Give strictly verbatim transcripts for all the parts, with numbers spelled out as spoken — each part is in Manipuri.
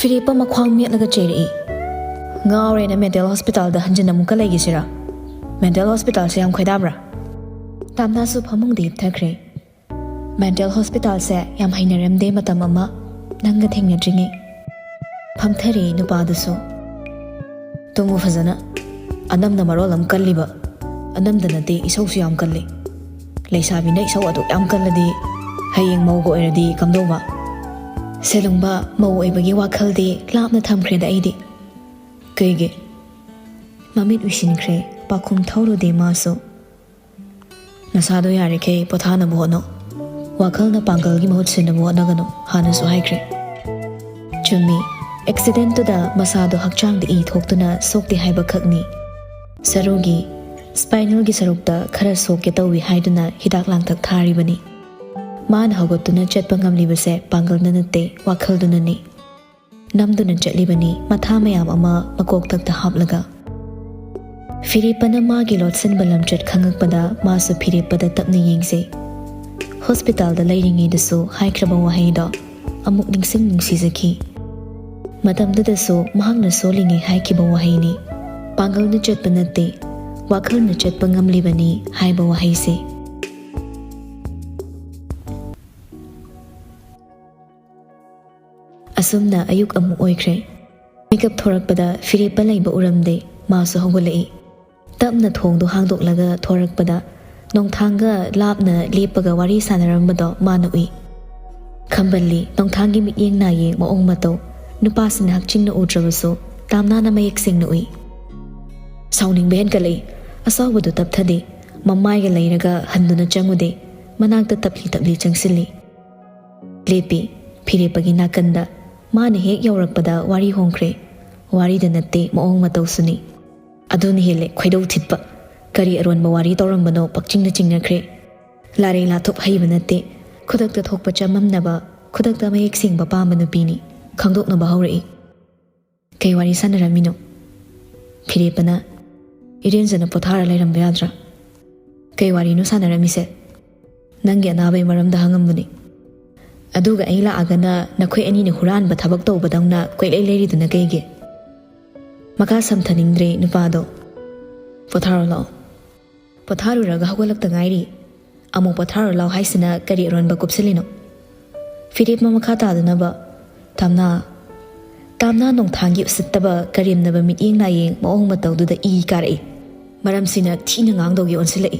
ꯐꯤꯔꯦꯞꯄ ꯃꯈ꯭ꯋꯥꯡ ꯃꯦꯠꯂꯒ ꯆꯩꯔꯛꯏ꯫ "ꯉꯥꯎꯔꯦꯅ ꯃꯦꯟꯇꯦꯜ ꯍꯣꯁꯄꯤꯇꯥꯜꯗ ꯍꯟꯖꯤꯟ ꯑꯃꯨꯛꯀ ꯂꯩꯒꯦꯁꯤꯔꯥ? ꯃꯦꯟꯇꯦꯜ ꯍꯣꯁꯄꯤꯇꯥꯜꯁꯦ ꯌꯥꯝ ꯈꯣꯏꯗꯥꯕ꯭ꯔꯥ?" ꯇꯥꯝꯅꯥꯁꯨ ꯐꯃꯨꯡꯗ ꯍꯤꯞꯊꯈ꯭ꯔꯦ꯫ "ꯃꯦꯟꯇꯦꯜ ꯍꯣꯁꯄꯤꯇꯥꯜꯁꯦ ꯌꯥꯝ ꯍꯩꯅꯔꯝꯗꯦ ꯃꯇꯝ ꯑꯃ, ꯅꯪꯒ ꯊꯦꯡꯅꯗ꯭ꯔꯤꯉꯩ꯫" ꯐꯝꯊꯔꯦ ꯅꯨꯄꯥꯗꯨꯁꯨ꯫ "ꯇꯨꯝꯃꯨ ꯐꯖꯅ꯫ ꯑꯅꯝꯅ ꯃꯔꯣꯜ ꯑꯃ ꯀꯜꯂꯤꯕ꯫ ꯑꯅꯝꯗ ꯅꯠꯇꯦ, ꯏꯁꯧꯁꯨ ꯌꯥꯝ ꯀꯜꯂꯤ꯫ ꯂꯩꯁꯥꯕꯤꯅ ꯏꯁꯧ ꯑꯗꯨꯛ ꯌꯥꯝ ꯀꯜꯂꯗꯤ ꯍꯌꯦꯡ ꯃꯧꯒ ꯑꯣꯏꯔꯗꯤ ꯀꯝꯗꯧꯕ?" "ꯁꯦꯂꯨꯡꯕ, ꯃꯧ ꯑꯣꯏꯕꯒꯤ ꯋꯥꯈꯜꯗꯤ ꯂꯥꯞꯅ ꯊꯝꯈ꯭ꯔꯦꯗ ꯑꯩꯗꯤ꯫" "ꯀꯩꯒꯤ?" ꯃꯃꯤꯠ ꯎꯏꯁꯤꯟꯈ꯭ꯔꯦ, ꯄꯥꯎꯈꯨꯝ ꯊꯧꯔꯨꯗꯦ ꯃꯥꯁꯨ꯫ "ꯅꯁꯥꯗꯣ ꯌꯥꯔꯤꯈꯩ ꯄꯣꯊꯥꯅꯕ ꯍꯣꯠꯅꯧ꯫ ꯋꯥꯈꯜꯅ ꯄꯥꯡꯒꯜꯒꯤ ꯃꯍꯨꯠ ꯁꯤꯟꯅꯕ ꯍꯣꯠꯅꯒꯅꯨ, ꯍꯥꯟꯅꯁꯨ ꯍꯥꯏꯈ꯭ꯔꯦ꯫" ꯆꯨꯝꯃꯤ, ꯑꯦꯛꯁꯤꯗꯦꯟꯇꯨꯗ ꯃꯁꯥꯗꯣ ꯍꯛꯆꯥꯡꯗ ꯏ ꯊꯣꯛꯇꯨꯅ ꯁꯣꯛꯇꯦ ꯍꯥꯏꯕ ꯈꯛꯅꯤ꯫ ꯁꯔꯨꯒꯤ, ꯁ꯭ꯄꯥꯏꯅꯦꯜꯒꯤ ꯁꯔꯨꯛꯇ ꯈꯔ ꯁꯣꯛꯀꯦ ꯇꯧꯏ ꯍꯥꯏꯗꯨꯅ ꯍꯤꯗꯥꯛ ꯂꯥꯡꯊꯛ ꯊꯥꯔꯤꯕꯅꯤ꯫ ꯃꯥꯅ ꯍꯧꯒꯠꯇꯨꯅ ꯆꯠꯄ ꯉꯝꯂꯤꯕꯁꯦ ꯄꯥꯡꯒꯜꯅ ꯅꯠꯇꯦ, ꯋꯥꯈꯜꯗꯨꯅꯅꯤ꯫ ꯅꯝꯗꯨꯅ ꯆꯠꯂꯤꯕꯅꯤ, ꯃꯊꯥ ꯃꯌꯥꯝ ꯑꯃ ꯃꯀꯣꯛꯊꯛꯇ ꯍꯥꯞꯂꯒ꯫ ꯐꯤꯔꯦꯞꯄꯅ ꯃꯥꯒꯤ ꯂꯣꯠꯁꯤꯟꯕ ꯂꯝꯆꯠ ꯈꯪꯉꯛꯄꯗ ꯃꯥꯁꯨ ꯐꯤꯔꯦꯞꯄꯗ ꯇꯞꯅ ꯌꯦꯡꯖꯩ꯫ ꯍꯣꯁꯄꯤꯇꯥꯜꯗ ꯂꯩꯔꯤꯉꯩꯗꯁꯨ ꯍꯥꯏꯈ꯭ꯔꯕ ꯋꯥꯍꯩꯗꯣ ꯑꯃꯨꯛ ꯅꯤꯡꯁꯤꯡ ꯅꯨꯡꯁꯤꯖꯈꯤ꯫ ꯃꯇꯝꯗꯨꯗꯁꯨ ꯃꯍꯥꯛꯅ ꯁꯣꯜꯂꯤꯉꯩ ꯍꯥꯏꯈꯤꯕ ꯋꯥꯍꯩꯅꯤ, "ꯄꯥꯡꯒꯜꯅ ꯆꯠꯄ ꯅꯠꯇꯦ, ꯋꯥꯈꯜꯅ ꯆꯠꯄ ꯉꯝꯂꯤꯕꯅꯤ" ꯍꯥꯏꯕ ꯋꯥꯍꯩꯁꯦ꯫ ꯑꯁꯨꯝꯅ ꯑꯌꯨꯛ ꯑꯃꯨꯛ ꯑꯣꯏꯈ꯭ꯔꯦ꯫ ꯃꯤꯀꯞ ꯊꯣꯔꯛꯄꯗ ꯐꯤꯔꯦꯞꯄ ꯂꯩꯕ ꯎꯔꯝꯗꯦ꯫ ꯃꯥꯁꯨ ꯍꯧꯒꯠꯂꯛꯏ꯫ ꯇꯞꯅ ꯊꯣꯡꯗꯣ ꯍꯥꯡꯗꯣꯛꯂꯒ ꯊꯣꯔꯛꯄꯗ ꯅꯣꯡꯊꯥꯡꯒ ꯂꯥꯞꯅ ꯂꯦꯞꯄꯒ ꯋꯥꯔꯤ ꯁꯥꯟꯅꯔꯝꯕꯗꯣ ꯃꯥꯅ ꯎꯏ꯫ ꯈꯝꯕꯜꯂꯤ ꯅꯣꯡꯊꯥꯡꯒꯤ ꯃꯤꯠꯌꯦꯡ ꯅꯥꯌꯦꯡ ꯃꯑꯣꯡ ꯃꯇꯧ ꯅꯨꯄꯥꯁꯤꯅ ꯍꯛꯆꯤꯡꯅ ꯎꯗ꯭ꯔꯕꯁꯨ ꯇꯥꯝꯅꯥꯅ ꯃꯌꯦꯛ ꯁꯦꯡꯅ ꯎꯏ꯫ ꯁꯥꯎꯅꯤꯡꯕ ꯍꯦꯟꯀꯠꯂꯛꯏ꯫ ꯑꯁꯥꯎꯕꯗꯨ ꯇꯞꯊꯗꯦ꯫ ꯃꯃꯥꯏꯒ ꯂꯩꯔꯒ ꯍꯟꯗꯨꯅ ꯆꯪꯉꯨꯗꯦ꯫ ꯃꯅꯥꯛꯇ ꯇꯞꯂꯤ ꯇꯞꯂꯤ ꯆꯪꯁꯤꯜꯂꯤ꯫ ꯂꯦꯞꯄꯤ꯫ ꯐꯤꯔꯦꯞꯄꯒꯤ ꯅꯥꯀꯟꯗ꯫ ꯃꯥꯅ ꯍꯦꯛ ꯌꯧꯔꯛꯄꯗ ꯋꯥꯔꯤ ꯍꯣꯡꯈ꯭ꯔꯦ꯫ ꯋꯥꯔꯤꯗ ꯅꯠꯇꯦ, ꯃꯑꯣꯡ ꯃꯇꯧꯁꯨꯅꯤ꯫ ꯑꯗꯨꯅ ꯍꯦꯜꯂꯦ ꯈꯣꯏꯗꯧ ꯊꯤꯠꯄ꯫ ꯀꯔꯤ ꯑꯔꯣꯟꯕ ꯋꯥꯔꯤ ꯇꯧꯔꯝꯕꯅꯣ ꯄꯛꯆꯤꯡꯗ ꯆꯤꯡꯅꯈ꯭ꯔꯦ꯫ ꯂꯥꯔꯩ ꯂꯥꯊꯣꯞ ꯍꯩꯕ ꯅꯠꯇꯦ꯫ ꯈꯨꯗꯛꯇ ꯊꯣꯛꯄ ꯆꯃꯝꯅꯕ, ꯈꯨꯗꯛꯇ ꯃꯌꯦꯛ ꯁꯦꯡꯕ ꯄꯥꯝꯕ ꯅꯨꯄꯤꯅꯤ꯫ ꯈꯪꯗꯣꯛꯅꯕ ꯍꯧꯔꯛꯏ꯫ "ꯀꯩ ꯋꯥꯔꯤ ꯁꯥꯟꯅꯔꯝꯃꯤꯅꯣ?" ꯐꯤꯔꯦꯞꯄꯅ꯫ "ꯏꯔꯦꯟꯖꯅ ꯄꯣꯊꯥꯔ ꯂꯩꯔꯝꯕ ꯌꯥꯗ꯭ꯔꯥ?" "ꯀꯩ ꯋꯥꯔꯤꯅꯣ ꯁꯥꯟꯅꯔꯝꯃꯤꯁꯦ?" "ꯅꯪꯒꯤ ꯑꯅꯥꯕꯩ ꯃꯔꯝꯗ ꯍꯪꯉꯝꯕꯅꯤ꯫" ꯑꯗꯨꯒ ꯑꯩ ꯂꯥꯛꯑꯒꯅ ꯅꯈꯣꯏ ꯑꯅꯤꯅ ꯍꯨꯔꯥꯟꯕ ꯊꯕꯛ ꯇꯧꯕꯗꯧꯅ ꯀꯣꯏꯂꯩ ꯂꯩꯔꯤꯗꯨꯅ ꯀꯩꯒꯤ? ꯃꯈꯥ ꯁꯝꯊꯅꯤꯡꯗ꯭ꯔꯦ ꯅꯨꯄꯥꯗꯣ꯫ ꯄꯣꯊꯥꯔꯣ ꯂꯥꯛꯑꯣ꯫ ꯄꯣꯊꯥꯔꯨꯔꯒ ꯍꯧꯒꯠꯂꯛꯇ ꯉꯥꯏꯔꯤ꯫ ꯑꯃꯨꯛ ꯄꯣꯊꯥꯔꯣ ꯂꯥꯛꯑꯣ ꯍꯥꯏꯁꯤꯅ ꯀꯔꯤ ꯑꯔꯣꯟꯕ ꯀꯨꯞꯁꯤꯜꯂꯤꯅꯣ? ꯐꯤꯔꯦꯞ ꯃꯈꯥ ꯇꯥꯗꯅꯕ꯫ ꯇꯥꯝꯅꯥ꯫ ꯇꯥꯝꯅꯥ ꯅꯣꯡꯊꯥꯡꯒꯤ ꯎꯁꯤꯠꯇꯕ ꯀꯔꯦꯝꯅꯕ ꯃꯤꯠꯌꯦꯡ ꯅꯥꯌꯦꯡ ꯃꯑꯣꯡ ꯃꯇꯧꯗꯨꯗ ꯏ ꯀꯥꯔꯛꯏ꯫ ꯃꯔꯝꯁꯤꯅ ꯊꯤꯅ ꯉꯥꯡꯗꯧꯒꯤ ꯑꯣꯟꯁꯤꯜꯂꯛꯏ꯫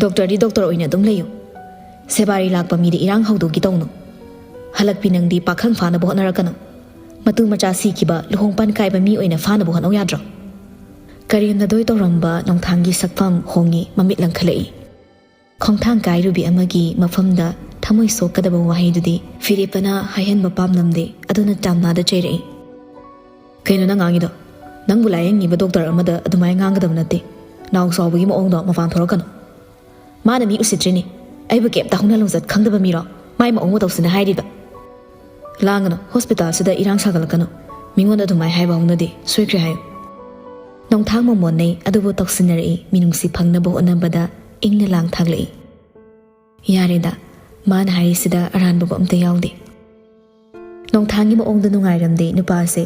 ꯗꯣꯛꯇꯔꯗꯤ ꯗꯣꯛꯇꯔ ꯑꯣꯏꯅ ꯑꯗꯨꯝ ꯂꯩꯌꯨ꯫ ꯁꯦꯕꯥꯔꯤ ꯂꯥꯛꯄ ꯃꯤꯗ ꯏꯔꯥꯡ ꯍꯧꯗꯣꯛꯀꯤ ꯇꯧꯅꯨ꯫ ꯍꯜꯂꯛꯄꯤ ꯅꯪꯗꯤ ꯄꯥꯈꯪ ꯐꯥꯅꯕ ꯍꯣꯠꯅꯔꯛꯀꯅꯨ꯫ ꯃꯇꯨ ꯃꯆꯥ ꯁꯤꯈꯤꯕ ꯂꯨꯍꯣꯡ ꯄꯥꯟ ꯀꯥꯏꯕ ꯃꯤ ꯑꯣꯏꯅ ꯐꯥꯅꯕ ꯍꯣꯠꯅꯧ ꯌꯥꯗ꯭ꯔꯣ? ꯀꯔꯦꯝꯅꯗꯣꯏ ꯇꯧꯔꯝꯕ ꯅꯣꯡꯊꯥꯡꯒꯤ ꯁꯛꯐꯝ ꯍꯣꯡꯉꯤ, ꯃꯃꯤꯠ ꯂꯪꯈꯠꯂꯛꯏ꯫ ꯈꯣꯡꯊꯥꯡ ꯀꯥꯏꯔꯨꯕꯤ ꯑꯃꯒꯤ ꯃꯐꯝꯗ ꯊꯃꯣꯏ ꯁꯣꯛꯀꯗꯕ ꯋꯥꯍꯩꯗꯨꯗꯤ ꯐꯤꯔꯦꯞꯄꯅ ꯍꯥꯏꯍꯟꯕ ꯄꯥꯝꯂꯝꯗꯦ, ꯑꯗꯨꯅ ꯇꯥꯝꯅꯥꯗ ꯆꯩꯔꯛꯏ꯫ "ꯀꯩꯅꯣ ꯅꯪ ꯉꯥꯡꯉꯤꯗꯣ? ꯅꯪꯕꯨ ꯂꯥꯌꯦꯡꯉꯤꯕ ꯗꯣꯛꯇꯔ ꯑꯃꯗ ꯑꯗꯨꯃꯥꯏꯅ ꯉꯥꯡꯒꯗꯕ ꯅꯠꯇꯦ꯫ ꯅꯥꯎ ꯆꯥꯎꯕꯒꯤ ꯃꯑꯣꯡꯗꯣ ꯃꯄꯥꯟ ꯊꯣꯔꯛꯀꯅꯨ꯫ ꯃꯥꯅ ꯃꯤ ꯎꯁꯤꯠꯇ꯭ꯔꯤꯅꯦ꯫ ꯑꯩꯕꯨ ꯀꯩꯝꯇ ꯍꯧꯅ ꯂꯣꯟꯆꯠ ꯈꯪꯗꯕ ꯃꯤꯔꯣ ꯃꯥꯏ ꯃꯑꯣꯡ ꯃꯇꯧꯁꯤꯅ ꯍꯥꯏꯔꯤꯕ?" "ꯂꯥꯡꯒꯅꯨ, ꯍꯣꯁꯄꯤꯇꯥꯜꯁꯤꯗ ꯏꯔꯥꯡ ꯁꯥꯒꯠꯂꯛꯀꯅꯨ꯫ ꯃꯤꯉꯣꯟꯗ ꯑꯗꯨꯃꯥꯏꯅ ꯍꯥꯏꯕ ꯍꯧꯅꯗꯦ, ꯁꯣꯏꯈ꯭ꯔꯦ ꯍꯥꯏꯌꯨ꯫" ꯅꯣꯡꯊꯥꯡ ꯃꯃꯣꯟꯅꯩ ꯑꯗꯨꯕꯨ ꯇꯧꯁꯤꯟꯅꯔꯛꯏ, ꯃꯤꯅꯨꯡꯁꯤ ꯐꯪꯅꯕ ꯍꯣꯠꯅꯕꯗ ꯏꯪꯅ ꯂꯥꯡ ꯊꯥꯛꯂꯛꯏ꯫ "ꯌꯥꯔꯦꯗ, ꯃꯥꯅ ꯍꯥꯏꯔꯤꯁꯤꯗ ꯑꯔꯥꯟꯕꯕꯨ ꯑꯝꯇ ꯌꯥꯎꯗꯦ꯫" ꯅꯣꯡꯊꯥꯡꯒꯤ ꯃꯑꯣꯡꯗ ꯅꯨꯡꯉꯥꯏꯔꯝꯗꯦ ꯅꯨꯄꯥꯁꯦ꯫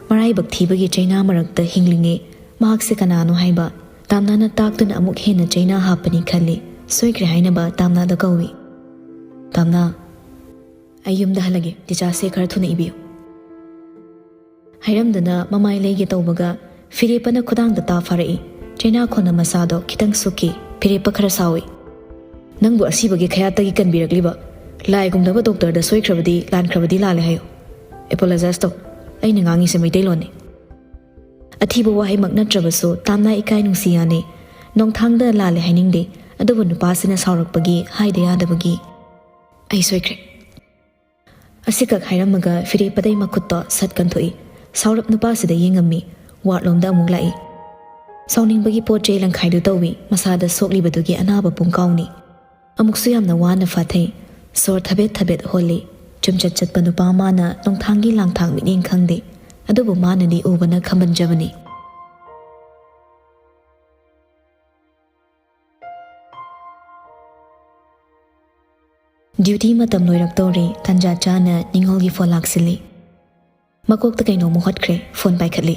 ꯃꯔꯥꯏꯕꯛ ꯊꯤꯕꯒꯤ ꯆꯩꯅꯥ ꯃꯔꯛꯇ ꯍꯤꯡꯂꯤꯉꯩ ꯃꯍꯥꯛꯁꯦ ꯀꯅꯥꯅꯣ ꯍꯥꯏꯕ ꯇꯥꯝꯅꯥꯅ ꯇꯥꯛꯇꯨꯅ ꯑꯃꯨꯛ ꯍꯦꯟꯅ ꯆꯩꯅꯥ ꯍꯥꯞꯄꯅꯤ ꯈꯜꯂꯤ꯫ ꯁꯣꯏꯈ꯭ꯔꯦ ꯍꯥꯏꯅꯕ ꯇꯥꯝꯅꯥꯗ ꯀꯧꯏ꯫ "ꯇꯥꯝꯅꯥ, ꯑꯩ ꯌꯨꯝꯗ ꯍꯜꯂꯒꯦ, ꯗꯤꯆꯥꯔꯖꯁꯦ ꯈꯔ ꯊꯨꯅ ꯏꯕꯤꯌꯨ꯫" ꯍꯥꯏꯔꯝꯗꯅ ꯃꯃꯥꯏ ꯂꯩꯒꯦ ꯇꯧꯕꯒ ꯐꯤꯔꯦꯞꯄꯅ ꯈꯨꯗꯥꯡꯗ ꯇꯥ ꯐꯥꯔꯛꯏ꯫ ꯆꯩꯅꯥ ꯈꯣꯟꯅ ꯃꯁꯥꯗꯣ ꯈꯤꯇꯪ ꯁꯨꯛꯈꯤ꯫ ꯐꯤꯔꯦꯞꯄ ꯈꯔ ꯁꯥꯎꯏ꯫ "ꯅꯪꯕꯨ ꯑꯁꯤꯕꯒꯤ ꯈꯌꯥꯠꯇꯒꯤ ꯀꯟꯕꯤꯔꯛꯂꯤꯕ? ꯂꯥꯏꯒꯨꯝꯂꯕ ꯗꯣꯛꯇꯔꯗ ꯁꯣꯏꯈ꯭ꯔꯕꯗꯤ, ꯂꯥꯟꯈ꯭ꯔꯕꯗꯤ ꯂꯥꯜꯂꯦ ꯍꯥꯏꯌꯨ꯫ ꯑꯦꯄꯣꯂꯣꯖꯥꯏꯁ ꯇꯧ꯫ ꯑꯩꯅ ꯉꯥꯡꯉꯤꯁꯦ ꯃꯩꯇꯩꯂꯣꯟꯅꯤ꯫" ꯑꯊꯤꯕ ꯋꯥꯍꯩꯃꯛ ꯅꯠꯇ꯭ꯔꯕꯁꯨ ꯇꯥꯝꯅꯥ ꯏꯀꯥꯏ ꯅꯨꯡꯁꯤ ꯌꯥꯅꯤ꯫ ꯅꯣꯡꯊꯥꯡꯗ ꯂꯥꯜꯂꯦ ꯍꯥꯏꯅꯤꯡꯗꯦ, ꯑꯗꯨꯕꯨ ꯅꯨꯄꯥꯁꯤꯅ ꯁꯥꯎꯔꯛꯄꯒꯤ ꯍꯥꯏꯗ ꯌꯥꯗꯕꯒꯤ꯫ "ꯑꯩ ꯁꯣꯏꯈ꯭ꯔꯦ꯫" ꯑꯁꯤꯈꯛ ꯍꯥꯏꯔꯝꯃꯒ ꯐꯤꯔꯦꯞꯄꯗꯩ ꯃꯈꯨꯠꯇꯣ ꯁꯠ ꯀꯟꯊꯣꯛꯏ꯫ ꯁꯥꯎꯔꯞ ꯅꯨꯄꯥꯁꯤꯗ ꯌꯦꯡꯉꯝꯃꯤ꯫ ꯋꯥꯔꯗꯂꯣꯝꯗ ꯑꯃꯨꯛ ꯂꯥꯛꯏ꯫ ꯁꯥꯎꯅꯤꯡꯕꯒꯤ ꯄꯣꯠ ꯆꯩ ꯂꯪꯈꯥꯏꯗꯨ ꯇꯧꯏ꯫ ꯃꯁꯥꯗ ꯁꯣꯛꯂꯤꯕꯗꯨꯒꯤ ꯑꯅꯥꯕ ꯄꯨꯡꯀꯥꯎꯅꯤ꯫ ꯑꯃꯨꯛꯁꯨ ꯌꯥꯝꯅ ꯋꯥꯅ ꯐꯥꯊꯩ꯫ ꯁꯣꯔ ꯊꯕꯦꯠ ꯊꯕꯦꯠ ꯍꯣꯜꯂꯤ꯫ ꯆꯨꯝꯆꯠ ꯆꯠꯄ ꯅꯨꯄꯥ ꯃꯥꯅ ꯅꯣꯡꯊꯥꯡꯒꯤ ꯂꯥꯡꯊꯥꯡ ꯃꯤꯠꯌꯦꯡ ꯈꯪꯗꯦ꯫ ꯑꯗꯨꯕꯨ ꯃꯥꯅꯗꯤ ꯎꯕꯅ ꯈꯝꯕꯟꯖꯕꯅꯤ꯫ ꯗ꯭ꯌꯨꯇꯤ ꯃꯇꯝ ꯂꯣꯏꯔꯛꯇꯧꯔꯦ꯫ ꯇꯥꯟꯖꯥ ꯆꯥꯅ ꯅꯤꯉꯣꯜꯒꯤ ꯐꯣꯟ ꯂꯥꯛꯁꯤꯜꯂꯤ꯫ ꯃꯀꯣꯛꯇ ꯀꯩꯅꯣꯝꯃ ꯍꯣꯠꯈ꯭ꯔꯦ꯫ ꯐꯣꯟ ꯄꯥꯏꯈꯠꯂꯤ꯫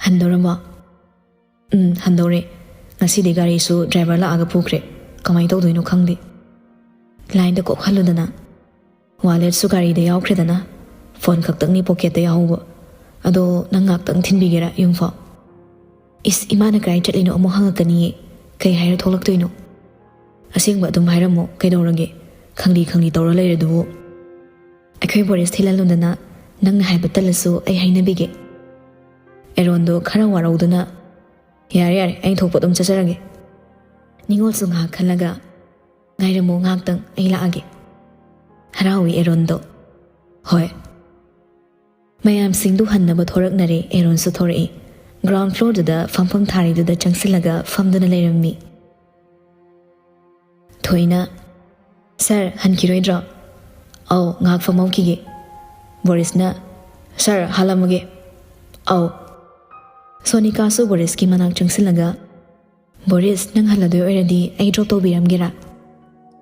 "ꯍꯟꯗꯧꯔꯕꯣ?" "ꯎꯝ, ꯍꯟꯗꯧꯔꯦ꯫ ꯉꯁꯤꯗꯤ ꯒꯥꯔꯤꯁꯨ ꯗ꯭ꯔꯥꯏꯚꯔ ꯂꯥꯛꯑꯒ ꯄꯨꯈ꯭ꯔꯦ꯫ ꯀꯃꯥꯏꯅ ꯇꯧꯗꯣꯏꯅꯣ ꯈꯪꯗꯦ꯫ ꯂꯥꯏꯟꯗ ꯀꯣꯛ ꯍꯜꯂꯨꯗꯅ꯫ ꯋꯥꯂꯦꯠꯁꯨ ꯒꯥꯔꯤꯗ ꯌꯥꯎꯈ꯭ꯔꯦꯗꯅ꯫ ꯐꯣꯟ ꯈꯛꯇꯪꯅꯤ ꯄꯣꯀꯦꯠꯇ ꯌꯥꯎꯍꯧꯕ꯫ ꯑꯗꯣ ꯅꯪ ꯉꯥꯛꯇꯪ ꯊꯤꯟꯕꯤꯒꯦꯔꯥ ꯌꯨꯝꯐꯥꯎ?" "ꯏꯁ, ꯏꯃꯥꯅ ꯀꯗꯥꯏ ꯆꯠꯂꯤꯅꯣ ꯑꯃꯨꯛ ꯍꯪꯉꯛꯀꯅꯤꯌꯦ꯫ ꯀꯩ ꯍꯥꯏꯔ ꯊꯣꯛꯂꯛꯇꯣꯏꯅꯣ?" "ꯑꯁꯦꯡꯕ ꯑꯗꯨꯝ ꯍꯥꯏꯔꯝꯃꯣ, ꯀꯩꯗꯧꯔꯒꯦ? ꯈꯪꯂꯤ ꯈꯪꯂꯤ ꯇꯧꯔ ꯂꯩꯔꯗꯨꯕꯨ꯫ ꯑꯩꯈꯣꯏ ꯕꯣꯔꯤꯁ ꯊꯤꯜꯍꯜꯂꯨꯗꯅ, ꯅꯪꯅ ꯍꯥꯏꯕ ꯇꯜꯂꯁꯨ ꯑꯩ ꯍꯥꯏꯅꯕꯤꯒꯦ꯫" ꯑꯦꯔꯣꯟꯗꯣ ꯈꯔ ꯋꯥꯔꯧꯗꯨꯅ, "ꯌꯥꯔꯦ ꯌꯥꯔꯦ, ꯑꯩ ꯊꯣꯛꯄ ꯑꯗꯨꯝ ꯆꯠꯆꯔꯒꯦ꯫" ꯅꯤꯉꯣꯜꯁꯨ ꯉꯥꯏꯍꯥꯛ ꯈꯜꯂꯒ, "ꯉꯥꯏꯔꯝꯃꯣ ꯉꯥꯏꯍꯥꯛꯇꯪ, ꯑꯩ ꯂꯥꯛꯑꯒꯦ꯫" ꯍꯔꯥꯎꯏ ꯑꯦꯔꯣꯟꯗꯣ꯫ "ꯍꯣꯏ꯫" ꯃꯌꯥꯝꯁꯤꯡꯗꯨ ꯍꯟꯅꯕ ꯊꯣꯔꯛꯅꯔꯦ꯫ ꯑꯦꯔꯣꯟꯁꯨ ꯊꯣꯔꯛꯏ꯫ ꯒ꯭ꯔꯥꯎꯟ ꯐ꯭ꯂꯣꯔꯗꯨꯗ ꯐꯝꯐꯝ ꯊꯥꯔꯤꯗꯨꯗ ꯆꯪꯁꯤꯜꯂꯒ ꯐꯝꯗꯨꯅ ꯂꯩꯔꯝꯃꯤ꯫ ꯊꯣꯏꯅ, "ꯁꯥꯔ, ꯍꯟꯈꯤꯔꯣꯏꯗ꯭ꯔꯣ?" "ꯑꯧ, ꯉꯥꯏꯍꯥꯛ ꯐꯝꯍꯧꯈꯤꯒꯦ꯫" ꯕꯣꯔꯤꯁꯅ, "ꯁꯥꯔ, ꯍꯜꯂꯝꯃꯒꯦ꯫" "ꯑꯧ꯫" ꯁꯣꯅꯤꯀꯥꯁꯨ ꯕꯣꯔꯤꯁꯀꯤ ꯃꯅꯥꯛ ꯆꯪꯁꯤꯜꯂꯒ, "ꯕꯣꯔꯤꯁ, ꯅꯪ ꯍꯜꯂꯗꯣꯏ ꯑꯣꯏꯔꯗꯤ ꯑꯩ ꯗ꯭ꯔꯣꯞ ꯇꯧꯕꯤꯔꯝꯒꯦꯔꯥ?"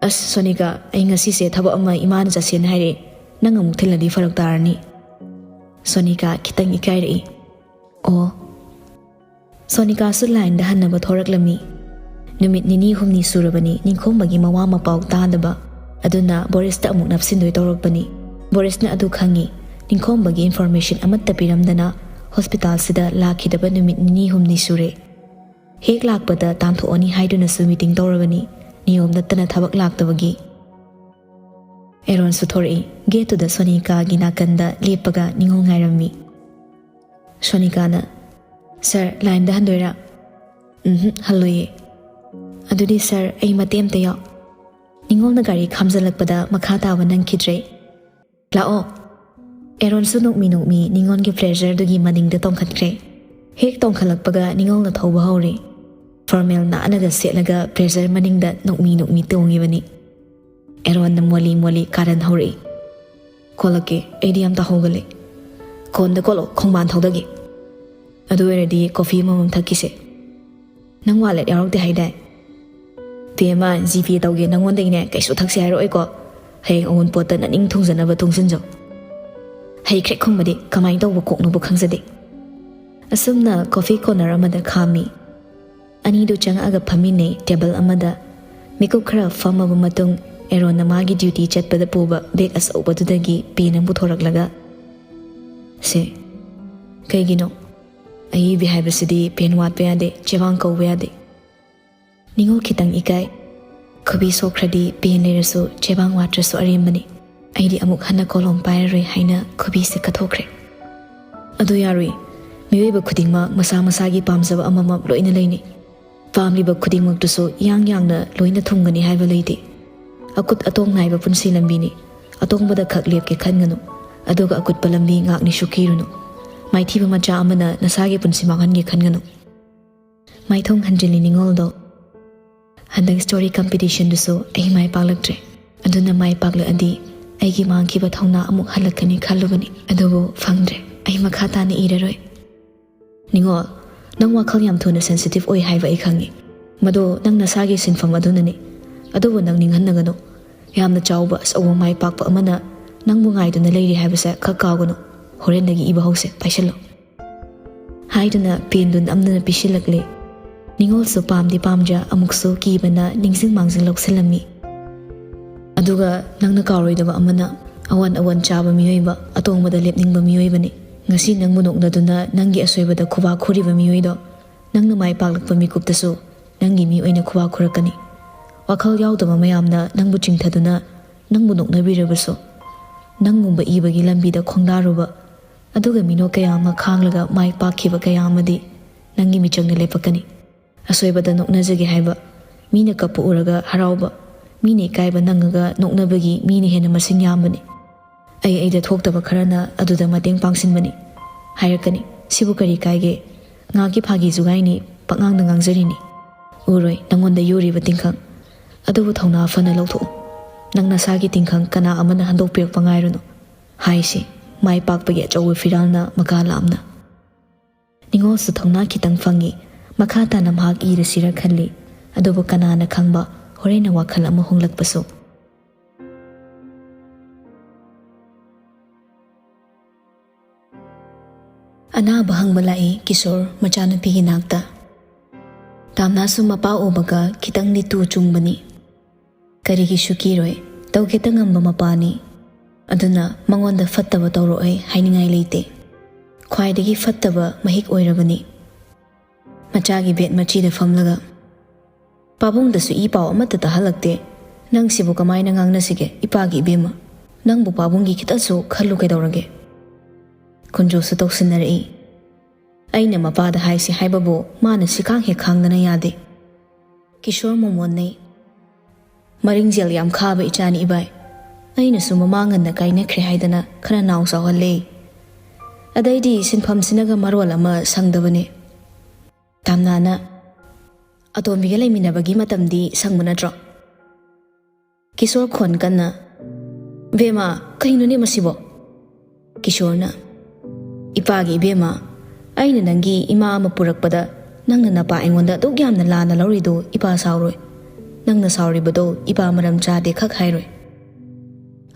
"ꯑꯁ ꯁꯣꯅꯤꯀꯥ, ꯑꯩ ꯉꯁꯤꯁꯦ ꯊꯕꯛ ꯑꯃ ꯏꯃꯥꯅ ꯆꯠꯁꯦꯅ ꯍꯥꯏꯔꯛꯑꯦ꯫ ꯅꯪ ꯑꯃꯨꯛ ꯊꯤꯜꯂꯗꯤ ꯐꯔꯛ ꯇꯥꯔꯅꯤ꯫" ꯁꯣꯅꯤꯀꯥ ꯈꯤꯇꯪ ꯏꯀꯥꯏꯔꯛꯏ꯫ "ꯑꯣ꯫" ꯁꯣꯅꯤꯀꯥꯁꯨ ꯂꯥꯏꯟꯗ ꯍꯟꯅꯕ ꯊꯣꯔꯛꯂꯝꯃꯤ꯫ ꯅꯨꯃꯤꯠ ꯅꯤꯅꯤ ꯍꯨꯝꯅꯤ ꯁꯨꯔꯕꯅꯤ ꯅꯤꯡꯈꯣꯝꯕꯒꯤ ꯃꯋꯥ ꯃꯄꯥꯎ ꯇꯥꯗꯕ꯫ ꯑꯗꯨꯅ ꯕꯣꯔꯤꯁꯇ ꯑꯃꯨꯛ ꯅꯞꯁꯤꯟꯗꯣꯏ ꯇꯧꯔꯛꯄꯅꯤ꯫ ꯕꯣꯔꯤꯁꯅ ꯑꯗꯨ ꯈꯪꯉꯤ꯫ ꯅꯤꯡꯈꯣꯝꯕꯒꯤ ꯏꯟꯐꯣꯔꯃꯦꯁꯟ ꯑꯃꯠꯇ ꯄꯤꯔꯝꯗꯅ ꯍꯣꯁꯄꯤꯇꯥꯜꯁꯤꯗ ꯂꯥꯛꯈꯤꯗꯕ ꯅꯨꯃꯤꯠ ꯅꯤꯅꯤ ꯍꯨꯝꯅꯤ ꯁꯨꯔꯦ꯫ ꯍꯦꯛ ꯂꯥꯛꯄꯗ ꯇꯥꯟꯊꯣꯛꯑꯅꯤ ꯍꯥꯏꯗꯨꯅꯁꯨ ꯃꯤꯇꯤꯡ ꯇꯧꯔꯕꯅꯤ, ꯅꯤꯌꯣꯝ ꯅꯠꯇꯅ ꯊꯕꯛ ꯂꯥꯛꯇꯕꯒꯤ꯫ ꯑꯦꯔꯣꯟꯁꯨ ꯊꯣꯔꯛꯏ꯫ ꯒꯦꯠꯇꯨꯗ ꯁꯣꯅꯤꯀꯥꯒꯤ ꯅꯥꯀꯟꯗ ꯂꯦꯞꯄꯒ ꯅꯤꯉꯣꯜ ꯉꯥꯏꯔꯝꯃꯤ꯫ ꯁꯣꯅꯤꯀꯥꯅ, "ꯁꯥꯔ, ꯂꯥꯏꯟꯗ ꯍꯟꯗꯣꯏꯔꯥ?" "ꯎꯝꯍꯨꯝ, ꯍꯜꯂꯣꯏꯌꯦ꯫" "ꯑꯗꯨꯗꯤ ꯁꯥꯔ, ꯑꯩ ꯃꯇꯦꯛ ꯑꯝꯇ ꯌꯥꯎ꯫" ꯅꯤꯉꯣꯜꯅ ꯒꯥꯔꯤ ꯈꯥꯝꯖꯜꯂꯛꯄꯗ ꯃꯈꯥ ꯇꯥꯕ ꯅꯪꯈꯤꯗ꯭ꯔꯦ꯫ "ꯂꯥꯛꯑꯣ꯫" ꯑꯦꯔꯣꯟꯁꯨ ꯅꯣꯛꯃꯤ ꯅꯣꯛꯃꯤ ꯅꯤꯉꯣꯜꯒꯤ ꯄ꯭ꯂꯦꯖꯔꯗꯨꯒꯤ ꯃꯅꯤꯡꯗ ꯇꯣꯡꯈꯠꯈ꯭ꯔꯦ꯫ ꯍꯦꯛ ꯇꯣꯡꯈꯠꯂꯛꯄꯒ ꯅꯤꯉꯣꯜꯅ ꯊꯧꯕ ꯍꯧꯔꯦ꯫ ꯐꯣꯔꯃꯦꯜ ꯅꯥꯟꯅꯒ ꯁꯦꯠꯂꯒ ꯄ꯭ꯂꯦꯖꯔ ꯃꯅꯤꯡꯗ ꯅꯣꯛꯃꯤ ꯅꯣꯛꯃꯤ ꯇꯣꯡꯉꯤꯕꯅꯤ꯫ ꯑꯦꯔꯣꯟꯅ ꯃꯣꯂꯤ ꯃꯣꯂꯤ ꯀꯥꯔꯟ ꯍꯧꯔꯛꯏ꯫ "ꯀꯣꯜꯂꯛꯀꯦ, ꯑꯩꯗꯤ ꯌꯥꯝ ꯇꯥꯍꯧꯒꯜꯂꯦ꯫ ꯀꯣꯟꯗ ꯀꯣꯜꯂꯣ, ꯈꯣꯡꯕꯥꯟ ꯊꯧꯗꯒꯦ꯫ ꯑꯗꯨ ꯑꯣꯏꯔꯗꯤ ꯀꯣꯐꯤ ꯑꯃꯃꯝ ꯊꯛꯈꯤꯁꯦ꯫ ꯅꯪ ꯋꯥꯂꯦꯠ ꯌꯥꯎꯔꯛꯇꯦ ꯍꯥꯏꯗꯥꯏ?" "ꯕꯦꯝꯃ, ꯖꯤꯄꯦ ꯇꯧꯒꯦ ꯅꯪꯉꯣꯟꯗꯒꯤꯅꯦ, ꯀꯩꯁꯨ ꯊꯛꯁꯦ ꯍꯥꯏꯔꯛꯑꯣꯏꯀꯣ꯫ ꯍꯌꯦꯡ ꯑꯋꯨꯟꯄꯣꯠꯇ ꯅꯅꯤꯡ ꯊꯨꯡꯖꯅꯕ ꯇꯨꯡꯁꯤꯟꯖꯧ"꯫ ꯍꯩꯈ꯭ꯔꯦꯛ ꯈꯨꯝꯕꯗꯤ ꯀꯃꯥꯏꯅ ꯇꯧꯕ ꯀꯣꯛꯅꯣꯕꯨ ꯈꯪꯖꯗꯦ꯫ ꯑꯁꯨꯝꯅ ꯀꯣꯐꯤ ꯀꯣꯔꯅꯔ ꯑꯃꯗ ꯈꯥꯝꯃꯤ꯫ ꯑꯅꯤꯗꯨ ꯆꯪꯉꯛꯑꯒ ꯐꯝꯃꯤꯟꯅꯩ ꯇꯦꯕꯜ ꯑꯃꯗ꯫ ꯃꯤꯀꯨꯞ ꯈꯔ ꯐꯝꯃꯕ ꯃꯇꯨꯡ, ꯑꯦꯔꯣꯟꯅ ꯃꯥꯒꯤ ꯗ꯭ꯌꯨꯇꯤ ꯆꯠꯄꯗ ꯄꯨꯕ ꯕꯦꯒ ꯑꯆꯧꯕꯗꯨꯗꯒꯤ ꯄꯦꯟ ꯑꯃ ꯄꯨꯊꯣꯔꯛꯂꯒ, "ꯁꯦ, ꯀꯩꯒꯤꯅꯣ? ꯑꯏꯕꯤ ꯍꯥꯏꯕꯁꯤꯗꯤ ꯄꯦꯟ ꯋꯥꯠꯄ ꯌꯥꯗꯦ, ꯆꯦꯕꯥꯡ ꯀꯧꯕ ꯌꯥꯗꯦ"꯫ ꯅꯤꯉꯣꯜ ꯈꯤꯇꯪ ꯏꯀꯥꯏ꯫ "ꯈꯨꯕꯤ ꯁꯣꯛꯈ꯭ꯔꯗꯤ ꯄꯦꯟ ꯂꯩꯔꯁꯨ ꯆꯦꯕꯥꯡ ꯋꯥꯠꯇ꯭ꯔꯁꯨ ꯑꯔꯦꯝꯕꯅꯤ꯫ ꯑꯩꯗꯤ ꯑꯃꯨꯛ ꯍꯟꯅ ꯀꯣꯂꯣꯝ ꯄꯥꯏꯔꯔꯣꯏ" ꯍꯥꯏꯅ ꯈꯨꯕꯤꯁꯦ ꯀꯠꯊꯣꯛꯈ꯭ꯔꯦ꯫ "ꯑꯗꯨ ꯌꯥꯔꯣꯏ꯫ ꯃꯤꯑꯣꯏꯕ ꯈꯨꯗꯤꯡꯃꯛ ꯃꯁꯥ ꯃꯁꯥꯒꯤ ꯄꯥꯝꯖꯕ ꯑꯃꯃꯝ ꯂꯣꯏꯅ ꯂꯩꯅꯩ꯫ ꯄꯥꯝꯂꯤꯕ ꯈꯨꯗꯤꯡꯃꯛꯇꯨꯁꯨ ꯏꯌꯥꯡ ꯌꯥꯡꯅ ꯂꯣꯏꯅ ꯊꯨꯡꯒꯅꯤ ꯍꯥꯏꯕ ꯂꯩꯇꯦ꯫ ꯑꯀꯨꯠ ꯑꯇꯣꯡ ꯅꯥꯏꯕ ꯄꯨꯟꯁꯤ ꯂꯝꯕꯤꯅꯤ꯫ ꯑꯇꯣꯡꯕꯗ ꯈꯛ ꯂꯦꯞꯀꯦ ꯈꯟꯒꯅꯨ, ꯑꯗꯨꯒ ꯑꯀꯨꯠꯄ ꯂꯝꯕꯤ ꯉꯥꯛꯅꯤꯁꯨ ꯀꯤꯔꯨꯅꯨ꯫ ꯃꯥꯏꯊꯤꯕ ꯃꯆꯥ ꯑꯃꯅ ꯅꯁꯥꯒꯤ ꯄꯨꯟꯁꯤ ꯃꯥꯡꯍꯟꯒꯦ ꯈꯟꯒꯅꯨ"꯫ ꯃꯥꯏꯊꯣꯡ ꯍꯟꯖꯤꯜꯂꯤ ꯅꯤꯉꯣꯜꯗꯣ꯫ "ꯍꯟꯗꯛ ꯁ꯭ꯇꯣꯔꯤ ꯀꯝꯄꯤꯇꯤꯁꯟꯗꯨꯁꯨ ꯑꯩ ꯃꯥꯏ ꯄꯥꯛꯂꯛꯇ꯭ꯔꯦ꯫ ꯑꯗꯨꯅ ꯃꯥꯏ ꯄꯥꯛꯂꯛꯑꯗꯤ ꯑꯩꯒꯤ ꯃꯥꯡꯈꯤꯕ ꯊꯧꯅꯥ ꯑꯃꯨꯛ ꯍꯜꯂꯛꯀꯅꯤ ꯈꯜꯂꯨꯕꯅꯤ, ꯑꯗꯨꯕꯨ ꯐꯪꯗ꯭ꯔꯦ꯫ ꯑꯩ ꯃꯈꯥ ꯇꯥꯅ ꯏꯔꯔꯣꯏ"꯫ "ꯅꯤꯉꯣꯜ, ꯅꯪ ꯋꯥꯈꯜ ꯌꯥꯝ ꯊꯨꯅ ꯁꯦꯟꯁꯤꯇꯤꯚ ꯑꯣꯏ ꯍꯥꯏꯕ ꯑꯩ ꯈꯪꯉꯤ꯫ ꯃꯗꯨ ꯅꯪ ꯅꯁꯥꯒꯤ ꯁꯤꯟꯐꯝ ꯑꯗꯨꯅꯅꯤ꯫ ꯑꯗꯨꯕꯨ ꯅꯪ ꯅꯤꯡꯍꯟꯅꯒꯅꯨ꯫ ꯌꯥꯝꯅ ꯆꯥꯎꯕ ꯑꯆꯧꯕ ꯃꯥꯏ ꯄꯥꯛꯄ ꯑꯃꯅ ꯅꯪꯕꯨ ꯉꯥꯏꯗꯨꯅ ꯂꯩꯔꯤ ꯍꯥꯏꯕꯁꯦ ꯈꯛ ꯀꯥꯎꯒꯅꯨ꯫ ꯍꯣꯔꯦꯟꯗꯒꯤ ꯏꯕ ꯍꯧꯁꯦ, ꯄꯥꯏꯁꯤꯜꯂꯣ"꯫ ꯍꯥꯏꯗꯨꯅ ꯄꯦꯟꯗꯨ ꯅꯝꯗꯨꯅ ꯄꯤꯁꯤꯜꯂꯛꯂꯦ꯫ ꯅꯤꯉꯣꯜꯁꯨ ꯄꯥꯝꯗꯤ ꯄꯥꯝꯖ, ꯑꯃꯨꯛꯁꯨ ꯀꯤꯕꯅ ꯅꯤꯡꯁꯤꯡ ꯃꯥꯡꯖꯤꯡ ꯂꯧꯁꯤꯜꯂꯝꯃꯤ꯫ "ꯑꯗꯨꯒ ꯅꯪꯅ ꯀꯥꯎꯔꯣꯏꯗꯕ ꯑꯃꯅ, ꯑꯋꯥꯟ ꯑꯋꯥꯟ ꯆꯥꯕ ꯃꯤꯑꯣꯏꯕ, ꯑꯇꯣꯡꯕꯗ ꯂꯦꯞꯅꯤꯡꯕ ꯃꯤꯑꯣꯏꯕꯅꯤ꯫ ꯉꯁꯤ ꯅꯪꯕꯨ ꯅꯣꯛꯅꯗꯨꯅ ꯅꯪꯒꯤ ꯑꯁꯣꯏꯕꯗ ꯈꯨꯕꯥꯛ ꯈꯨꯔꯤꯕ ꯃꯤꯑꯣꯏꯗꯣ, ꯅꯪꯅ ꯃꯥꯏ ꯄꯥꯛꯂꯛꯄ ꯃꯤꯀꯨꯞꯇꯁꯨ ꯅꯪꯒꯤ ꯃꯤ ꯑꯣꯏꯅ ꯈꯨꯕꯥꯛ ꯈꯨꯔꯛꯀꯅꯤ꯫ ꯋꯥꯈꯜ ꯌꯥꯎꯗꯕ ꯃꯌꯥꯝꯅ ꯅꯪꯕꯨ ꯆꯤꯡꯊꯗꯨꯅ ꯅꯪꯕꯨ ꯅꯣꯛꯅꯕꯤꯔꯕꯁꯨ, ꯅꯪꯒꯨꯝꯕ ꯏꯕꯒꯤ ꯂꯝꯕꯤꯗ ꯈꯣꯡꯗꯥꯔꯨꯕ, ꯑꯗꯨꯒ ꯃꯤꯅꯣꯛ ꯀꯌꯥ ꯑꯃ ꯈꯥꯡꯂꯒ ꯃꯥꯏ ꯄꯥꯛꯈꯤꯕ ꯀꯌꯥ ꯑꯃꯗꯤ ꯅꯪꯒꯤ ꯃꯤꯆꯪꯗ ꯂꯦꯞꯄꯛꯀꯅꯤ꯫ ꯑꯁꯣꯏꯕꯗ ꯅꯣꯛꯅꯖꯒꯦ ꯍꯥꯏꯕ, ꯃꯤꯅ ꯀꯞꯄ ꯎꯔꯒ ꯍꯔꯥꯎꯕ, ꯃꯤꯅ ꯏꯀꯥꯏꯕ ꯅꯪꯉꯒ ꯅꯣꯛꯅꯕꯒꯤ ꯃꯤꯅ ꯍꯦꯟꯅ ꯃꯁꯤꯡ ꯌꯥꯝꯕꯅꯤ꯫ ꯑꯩ ꯑꯩꯗ ꯊꯣꯛꯇꯕ ꯈꯔꯅ ꯑꯗꯨꯗ ꯃꯇꯦꯡ ꯄꯥꯡꯁꯤꯟꯕꯅꯤ" ꯍꯥꯏꯔꯛꯀꯅꯤ꯫ "ꯁꯤꯕꯨ ꯀꯔꯤ ꯀꯥꯏꯒꯦ? ꯉꯥꯏꯍꯥꯛꯀꯤ ꯐꯥꯒꯤ ꯖꯨꯒꯥꯏꯅꯤ, ꯄꯛꯉꯥꯡꯗ ꯉꯥꯡꯖꯔꯤꯅꯤ꯫ ꯎꯔꯣꯏ ꯅꯪꯉꯣꯟꯗ ꯌꯨꯔꯤꯕ ꯇꯤꯡꯈꯪ꯫ ꯑꯗꯨꯕꯨ ꯊꯧꯅꯥ ꯐꯅ ꯂꯧꯊꯣꯛꯎ꯫ ꯅꯪ ꯅꯁꯥꯒꯤ ꯇꯤꯡꯈꯪ ꯀꯅꯥ ꯑꯃꯅ ꯍꯟꯗꯣꯛꯄꯤꯔꯛꯄ ꯉꯥꯏꯔꯨꯅꯨ" ꯍꯥꯏꯁꯤ ꯃꯥꯏ ꯄꯥꯛꯄꯒꯤ ꯑꯆꯧꯕ ꯐꯤꯔꯥꯜꯅ ꯃꯀꯥ ꯂꯥꯝꯅ꯫ ꯅꯤꯉꯣꯜꯁꯨ ꯊꯧꯅꯥ ꯈꯤꯇꯪ ꯐꯪꯉꯤ꯫ ꯃꯈꯥ ꯇꯥꯅ ꯃꯍꯥꯛ ꯏꯔꯁꯤꯔ ꯈꯜꯂꯤ꯫ ꯑꯗꯨꯕꯨ ꯀꯅꯥꯅ ꯈꯪꯕ, ꯍꯣꯔꯦꯟꯅ ꯋꯥꯈꯜ ꯑꯃ ꯍꯣꯡꯂꯛꯄꯁꯨ꯫ ꯑꯅꯥꯕ ꯍꯪꯕ ꯂꯥꯛꯏ ꯀꯤꯁꯣꯔ ꯃꯆꯥꯅꯨꯄꯤꯒꯤ ꯅꯥꯛꯇ꯫ ꯇꯥꯝꯅꯥꯁꯨ ꯃꯄꯥ ꯎꯕꯒ ꯈꯤꯇꯪꯗꯤ ꯇꯨ ꯆꯨꯡꯕꯅꯤ꯫ ꯀꯔꯤꯒꯤꯁꯨ ꯀꯤꯔꯣꯏ, ꯇꯧꯒꯦꯇ ꯉꯝꯕ ꯃꯄꯥꯅꯤ꯫ ꯑꯗꯨꯅ ꯃꯉꯣꯟꯗ ꯐꯠꯇꯕ ꯇꯧꯔꯛꯑꯣꯏ ꯍꯥꯏꯅꯤꯡꯉꯥꯏ ꯂꯩꯇꯦ꯫ ꯈ꯭ꯋꯥꯏꯗꯒꯤ ꯐꯠꯇꯕ ꯃꯍꯤꯛ ꯑꯣꯏꯔꯕꯅꯤ꯫ ꯃꯆꯥꯒꯤ ꯕꯦꯠ ꯃꯆꯤꯗ ꯐꯝꯂꯒ, "ꯄꯥꯕꯨꯡꯗꯁꯨ ꯏ ꯄꯥꯎ ꯑꯃꯠꯇ ꯇꯥꯍꯜꯂꯛꯇꯦ꯫ ꯅꯪꯁꯤꯕꯨ ꯀꯃꯥꯏꯅ ꯉꯥꯡꯅꯁꯤꯒꯦ, ꯏꯄꯥꯒꯤ ꯏꯕꯦꯝꯃ? ꯅꯪꯕꯨ ꯄꯥꯕꯨꯡꯒꯤ ꯈꯤꯇꯁꯨ ꯈꯜꯂꯨ ꯀꯩꯗꯧꯔꯒꯦ?" ꯈꯨꯟꯖꯣꯁꯨ ꯇꯧꯁꯤꯟꯅꯔꯛꯏ꯫ ꯑꯩꯅ ꯃꯄꯥꯗ ꯍꯥꯏꯁꯤ ꯍꯥꯏꯕꯕꯨ ꯃꯥꯅ ꯁꯤꯈꯥꯡ ꯍꯦꯛ ꯈꯥꯡꯗꯅ ꯌꯥꯗꯦ꯫ ꯀꯤꯁꯣꯔ ꯃꯣꯃꯣꯟꯅꯩ꯫ "ꯃꯔꯤꯡꯖꯦꯜ ꯌꯥꯝ ꯈꯥꯕ ꯏꯆꯥꯅꯤ ꯏꯕꯥꯏ꯫ ꯑꯩꯅꯁꯨ ꯃꯃꯥ ꯉꯟꯅ ꯀꯥꯏꯅꯈ꯭ꯔꯦ ꯍꯥꯏꯗꯅ ꯈꯔ ꯅꯥꯎ ꯆꯥꯎꯍꯜꯂꯦ꯫ ꯑꯗꯩꯗꯤ ꯁꯤꯟꯐꯝꯁꯤꯅꯒ ꯃꯔꯣꯜ ꯑꯃ ꯁꯪꯗꯕꯅꯦ꯫" ꯇꯥꯝꯅꯥꯅ, "ꯑꯇꯣꯝꯕꯤꯒ ꯂꯩꯃꯤꯟꯅꯕꯒꯤ ꯃꯇꯝꯗꯤ ꯁꯪꯕ ꯅꯠꯇ꯭ꯔꯣ?" ꯀꯤꯁꯣꯔ ꯈꯣꯟ ꯀꯟꯅ, "ꯕꯦꯝꯃ, ꯀꯩꯅꯣꯅꯦ ꯃꯁꯤꯕꯣ?" ꯀꯤꯁꯣꯔꯅ, "ꯏꯄꯥꯒꯤ ꯏꯕꯦꯝꯃ, ꯑꯩꯅ ꯅꯪꯒꯤ ꯏꯃꯥ ꯑꯃ ꯄꯨꯔꯛꯄꯗ ꯅꯪꯅ ꯅꯄꯥ ꯑꯩꯉꯣꯟꯗ ꯑꯗꯨꯛ ꯌꯥꯝꯅ ꯂꯥꯟꯅ ꯂꯧꯔꯤꯗꯣ ꯏꯄꯥ ꯁꯥꯎꯔꯣꯏ꯫ ꯅꯪꯅ ꯁꯥꯎꯔꯤꯕꯗꯣ ꯏꯄꯥ ꯃꯔꯝ ꯆꯥꯗꯦ ꯈꯛ ꯍꯥꯏꯔꯣꯏ꯫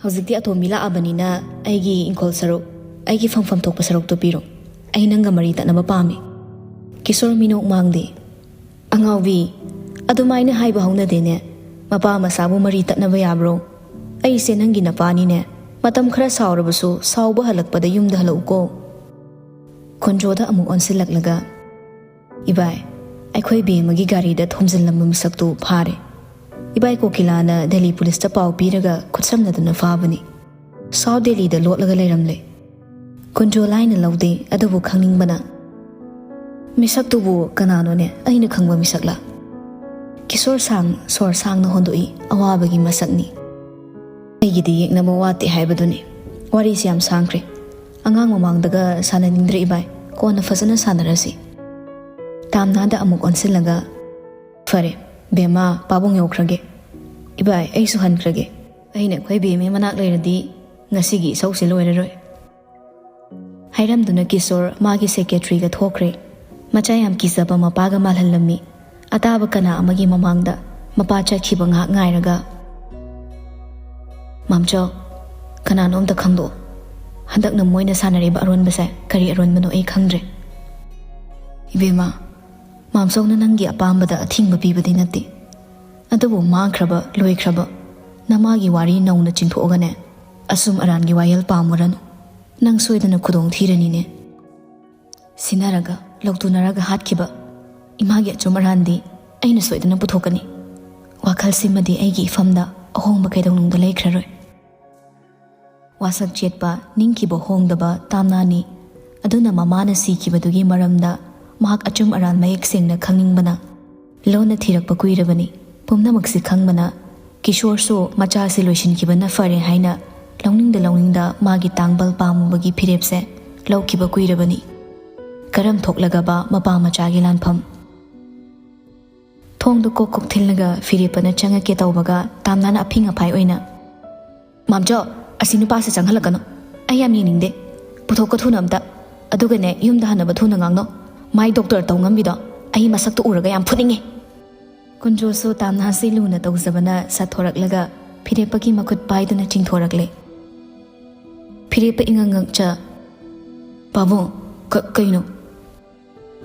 ꯍꯧꯖꯤꯛꯇꯤ ꯑꯇꯣꯝꯕꯤ ꯂꯥꯛꯑꯕꯅꯤꯅ ꯑꯩꯒꯤ ꯏꯪꯈꯣꯜ ꯁꯔꯨꯛ, ꯑꯩꯒꯤ ꯐꯪꯐꯝ ꯊꯣꯛꯄ ꯁꯔꯨꯛꯇꯣ ꯄꯤꯔꯣ꯫ ꯑꯩ ꯅꯪꯒ ꯃꯔꯤ ꯇꯠꯅꯕ ꯄꯥꯝꯃꯤ꯫" ꯀꯤꯁꯣꯔ ꯃꯤꯅꯣꯛ ꯃꯥꯡꯗꯦ꯫ "ꯑꯉꯥꯎꯕꯤ, ꯑꯗꯨꯃꯥꯏꯅ ꯍꯥꯏꯕ ꯍꯧꯅꯗꯦꯅꯦ꯫ ꯃꯄꯥ ꯃꯆꯥꯕꯨ ꯃꯔꯤ ꯇꯠꯅꯕ ꯌꯥꯕ꯭ꯔꯣ? ꯑꯩꯁꯦ ꯅꯪꯒꯤ ꯅꯄꯥꯅꯤꯅꯦ꯫ ꯃꯇꯝ ꯈꯔ ꯁꯥꯎꯔꯕꯁꯨ ꯁꯥꯎꯕ ꯍꯜꯂꯛꯄꯗ ꯌꯨꯝꯗ ꯍꯜꯂꯛꯎꯀꯣ꯫" ꯈꯣꯟꯖꯣꯗ ꯑꯃꯨꯛ ꯑꯣꯟꯁꯤꯜꯂꯛꯂꯒ, "ꯏꯕꯥꯏ, ꯑꯩꯈꯣꯏ ꯕꯦꯝꯃꯒꯤ ꯒꯥꯔꯤꯗ ꯊꯣꯝꯖꯤꯜꯂꯝꯕ ꯃꯤꯁꯛꯇꯨ ꯐꯥꯔꯦ꯫ ꯏꯕꯥꯏ ꯀꯣꯀꯤꯂꯥꯅ ꯗꯦꯜꯂꯤ ꯄꯨꯂꯤꯁꯇ ꯄꯥꯎ ꯄꯤꯔꯒ ꯈꯨꯠꯁꯝꯅꯗꯨꯅ ꯐꯥꯕꯅꯤ꯫ ꯁꯥꯎꯠ ꯗꯦꯜꯂꯤꯗ ꯂꯣꯠꯂꯒ ꯂꯩꯔꯝꯂꯦ꯫" ꯈꯣꯟꯖꯣ ꯂꯥꯏꯅ ꯂꯧꯗꯦ, ꯑꯗꯨꯕꯨ ꯈꯪꯅꯤꯡꯕꯅ, "ꯃꯤꯁꯛꯇꯨꯕꯨ ꯀꯅꯥꯅꯣꯅꯦ? ꯑꯩꯅ ꯈꯪꯕ ꯃꯤꯁꯛꯂꯥ?" ꯀꯤꯁꯣꯔ ꯁꯥꯡ ꯁꯣꯔ ꯁꯥꯡꯅ ꯍꯣꯟꯗꯣꯛꯏ, "ꯑꯋꯥꯕꯒꯤ ꯃꯁꯛꯅꯤ꯫ ꯑꯩꯒꯤꯗꯤ ꯌꯦꯛꯅꯕ ꯋꯥꯠꯇꯦ ꯍꯥꯏꯕꯗꯨꯅꯤ꯫ ꯋꯥꯔꯤꯁꯤ ꯌꯥꯝ ꯁꯥꯡꯈ꯭ꯔꯦ꯫ ꯑꯉꯥꯡ ꯃꯃꯥꯡꯗꯒ ꯁꯥꯟꯅꯅꯤꯡꯗ꯭ꯔꯦ ꯏꯕꯥꯏ, ꯀꯣꯟꯅ ꯐꯖꯅ ꯁꯥꯟꯅꯔꯁꯤ꯫" ꯇꯥꯝꯅꯥꯗ ꯑꯃꯨꯛ ꯑꯣꯟꯁꯤꯜꯂꯒ, "ꯐꯔꯦ, ꯕꯦꯝꯃ, ꯄꯥꯕꯨꯡ ꯌꯧꯈ꯭ꯔꯒꯦ꯫ ꯏꯕꯥꯏ, ꯑꯩꯁꯨ ꯍꯟꯈ꯭ꯔꯒꯦ꯫ ꯑꯩꯅ ꯑꯩꯈꯣꯏ ꯕꯦꯝꯃꯒꯤ ꯃꯅꯥꯛ ꯂꯩꯔꯗꯤ ꯉꯁꯤꯒꯤ ꯏꯁꯧꯁꯦ ꯂꯣꯏꯔꯔꯣꯏ꯫" ꯍꯥꯏꯔꯝꯗꯨꯅ ꯀꯤꯁꯣꯔ ꯃꯥꯒꯤ ꯁꯦꯀ꯭ꯔꯦꯇꯔꯤꯒ ꯊꯣꯛꯈ꯭ꯔꯦ꯫ ꯃꯆꯥ ꯌꯥꯝ ꯀꯤꯖꯕ ꯃꯄꯥꯒ ꯃꯥꯜꯍꯜꯂꯝꯃꯤ꯫ ꯑꯇꯥꯕ ꯀꯅꯥ ꯑꯃꯒꯤ ꯃꯃꯥꯡꯗ ꯃꯄꯥ ꯆꯠꯈꯤꯕ ꯉꯥꯏꯍꯥꯛ ꯉꯥꯏꯔꯒ, "ꯃꯥꯝꯆꯧ, ꯀꯅꯥꯅꯣ ꯑꯝꯇ ꯈꯪꯗꯣꯛꯑꯣ꯫ ꯍꯟꯗꯛꯅ ꯃꯣꯏꯅ ꯁꯥꯟꯅꯔꯤꯕ ꯑꯔꯣꯟꯕꯁꯦ ꯀꯔꯤ ꯑꯔꯣꯟꯕꯅꯣ ꯑꯩ ꯈꯪꯗ꯭ꯔꯦ꯫" "ꯏꯕꯦꯝꯃ, ꯃꯥꯝꯆꯧꯅ ꯅꯪꯒꯤ ꯑꯄꯥꯝꯕꯗ ꯑꯊꯤꯡꯕ ꯄꯤꯕꯗꯤ ꯅꯠꯇꯦ꯫ ꯑꯗꯨꯕꯨ ꯃꯥꯡꯈ꯭ꯔꯕ, ꯂꯣꯏꯈ꯭ꯔꯕ ꯅꯃꯥꯒꯤ ꯋꯥꯔꯤ ꯅꯧꯅ ꯆꯤꯡꯊꯣꯛꯑꯒꯅꯦ, ꯑꯆꯨꯝ ꯑꯔꯥꯟꯒꯤ ꯋꯥꯌꯦꯜ ꯄꯥꯝꯃꯨꯔꯅꯨ꯫ ꯅꯪ ꯁꯣꯏꯗꯅ ꯈꯨꯗꯣꯡ ꯊꯤꯔꯅꯤꯅꯦ꯫ ꯁꯤꯟꯅꯔꯒ, ꯂꯧꯇꯨꯅꯔꯒ ꯍꯥꯠꯈꯤꯕ ꯏꯃꯥꯒꯤ ꯑꯆꯨꯝ ꯑꯔꯥꯟꯗꯤ ꯑꯩꯅ ꯁꯣꯏꯗꯅ ꯄꯨꯊꯣꯛꯀꯅꯤ꯫ ꯋꯥꯈꯜꯁꯤꯃꯗꯤ ꯑꯩꯒꯤ ꯏꯐꯝꯗ ꯑꯍꯣꯡꯕ ꯀꯩꯗꯧꯅꯨꯡꯗ ꯂꯩꯈ꯭ꯔꯔꯣꯏ꯫" ꯋꯥꯁꯛ ꯆꯦꯠꯄ, ꯅꯤꯡꯈꯤꯕ ꯍꯣꯡꯗꯕ ꯇꯥꯝꯅꯥꯅꯤ꯫ ꯑꯗꯨꯅ ꯃꯃꯥꯅ ꯁꯤꯈꯤꯕꯗꯨꯒꯤ ꯃꯔꯝꯗ ꯃꯍꯥꯛ ꯑꯆꯨꯝ ꯑꯔꯥꯟ ꯃꯌꯦꯛ ꯁꯦꯡꯅ ꯈꯪꯅꯤꯡꯕꯅ ꯂꯣꯟꯅ ꯊꯤꯔꯛꯄ ꯀꯨꯏꯔꯕꯅꯤ꯫ ꯄꯨꯝꯅꯃꯛꯁꯤ ꯈꯪꯕꯅ ꯀꯤꯁꯣꯔꯁꯨ ꯃꯆꯥꯁꯤ ꯂꯣꯏꯁꯤꯟꯈꯤꯕꯅ ꯐꯔꯦ ꯍꯥꯏꯅ ꯂꯧꯅꯤꯡꯗ ꯂꯧꯅꯤꯡꯗ ꯃꯥꯒꯤ ꯇꯥꯡꯕꯜ ꯄꯥꯝꯃꯨꯕꯒꯤ ꯐꯤꯔꯦꯞꯁꯦ ꯂꯧꯈꯤꯕ ꯀꯨꯏꯔꯕꯅꯤ꯫ ꯀꯔꯝ ꯊꯣꯛꯂꯒꯕ ꯃꯄꯥ ꯃꯆꯥꯒꯤ ꯂꯥꯟꯐꯝ? ꯊꯣꯡꯗꯣ ꯀꯣꯛ ꯀꯣꯛ ꯊꯤꯜꯂꯒ ꯐꯤꯔꯦꯞꯄꯅ ꯆꯪꯉꯛꯀꯦ ꯇꯧꯕꯒ ꯇꯥꯝꯅꯥꯅ ꯑꯐꯤꯡ ꯑꯐꯥꯏ ꯑꯣꯏꯅ, "ꯃꯥꯝꯆꯧ, ꯑꯁꯤ ꯅꯨꯄꯥꯁꯦ ꯆꯪꯍꯜꯂꯛꯀꯅꯨ꯫ ꯑꯩ ꯌꯥꯝ ꯌꯦꯡꯅꯤꯡꯗꯦ꯫ ꯄꯨꯊꯣꯛꯀ ꯊꯨꯅ ꯑꯝꯇ꯫ ꯑꯗꯨꯒꯅꯦ, ꯌꯨꯝꯗ ꯍꯟꯅꯕ ꯊꯨꯅ ꯉꯥꯡꯅꯧ꯫ ꯃꯥꯏ ꯗꯣꯛꯇꯔ ꯇꯧ ꯉꯝꯕꯤꯗꯣ ꯑꯩ ꯃꯁꯛꯇꯣ ꯎꯔꯒ ꯌꯥꯝ ꯐꯨꯅꯤꯡꯉꯦ꯫" ꯀꯨꯟꯖꯣꯁꯨ ꯇꯥꯝꯅꯥꯁꯤ ꯂꯨꯅ ꯇꯧꯖꯕꯅ ꯁꯥꯊꯣꯔꯛꯂꯒ ꯐꯤꯔꯦꯞꯄꯒꯤ ꯃꯈꯨꯠ ꯄꯥꯏꯗꯨꯅ ꯆꯤꯡꯊꯣꯔꯛꯂꯦ꯫ ꯐꯤꯔꯦꯞꯄ ꯏꯉꯛ ꯉꯛꯆ, "ꯄꯥꯕꯨꯡ, ꯀ-, ꯀꯩꯅꯣ?"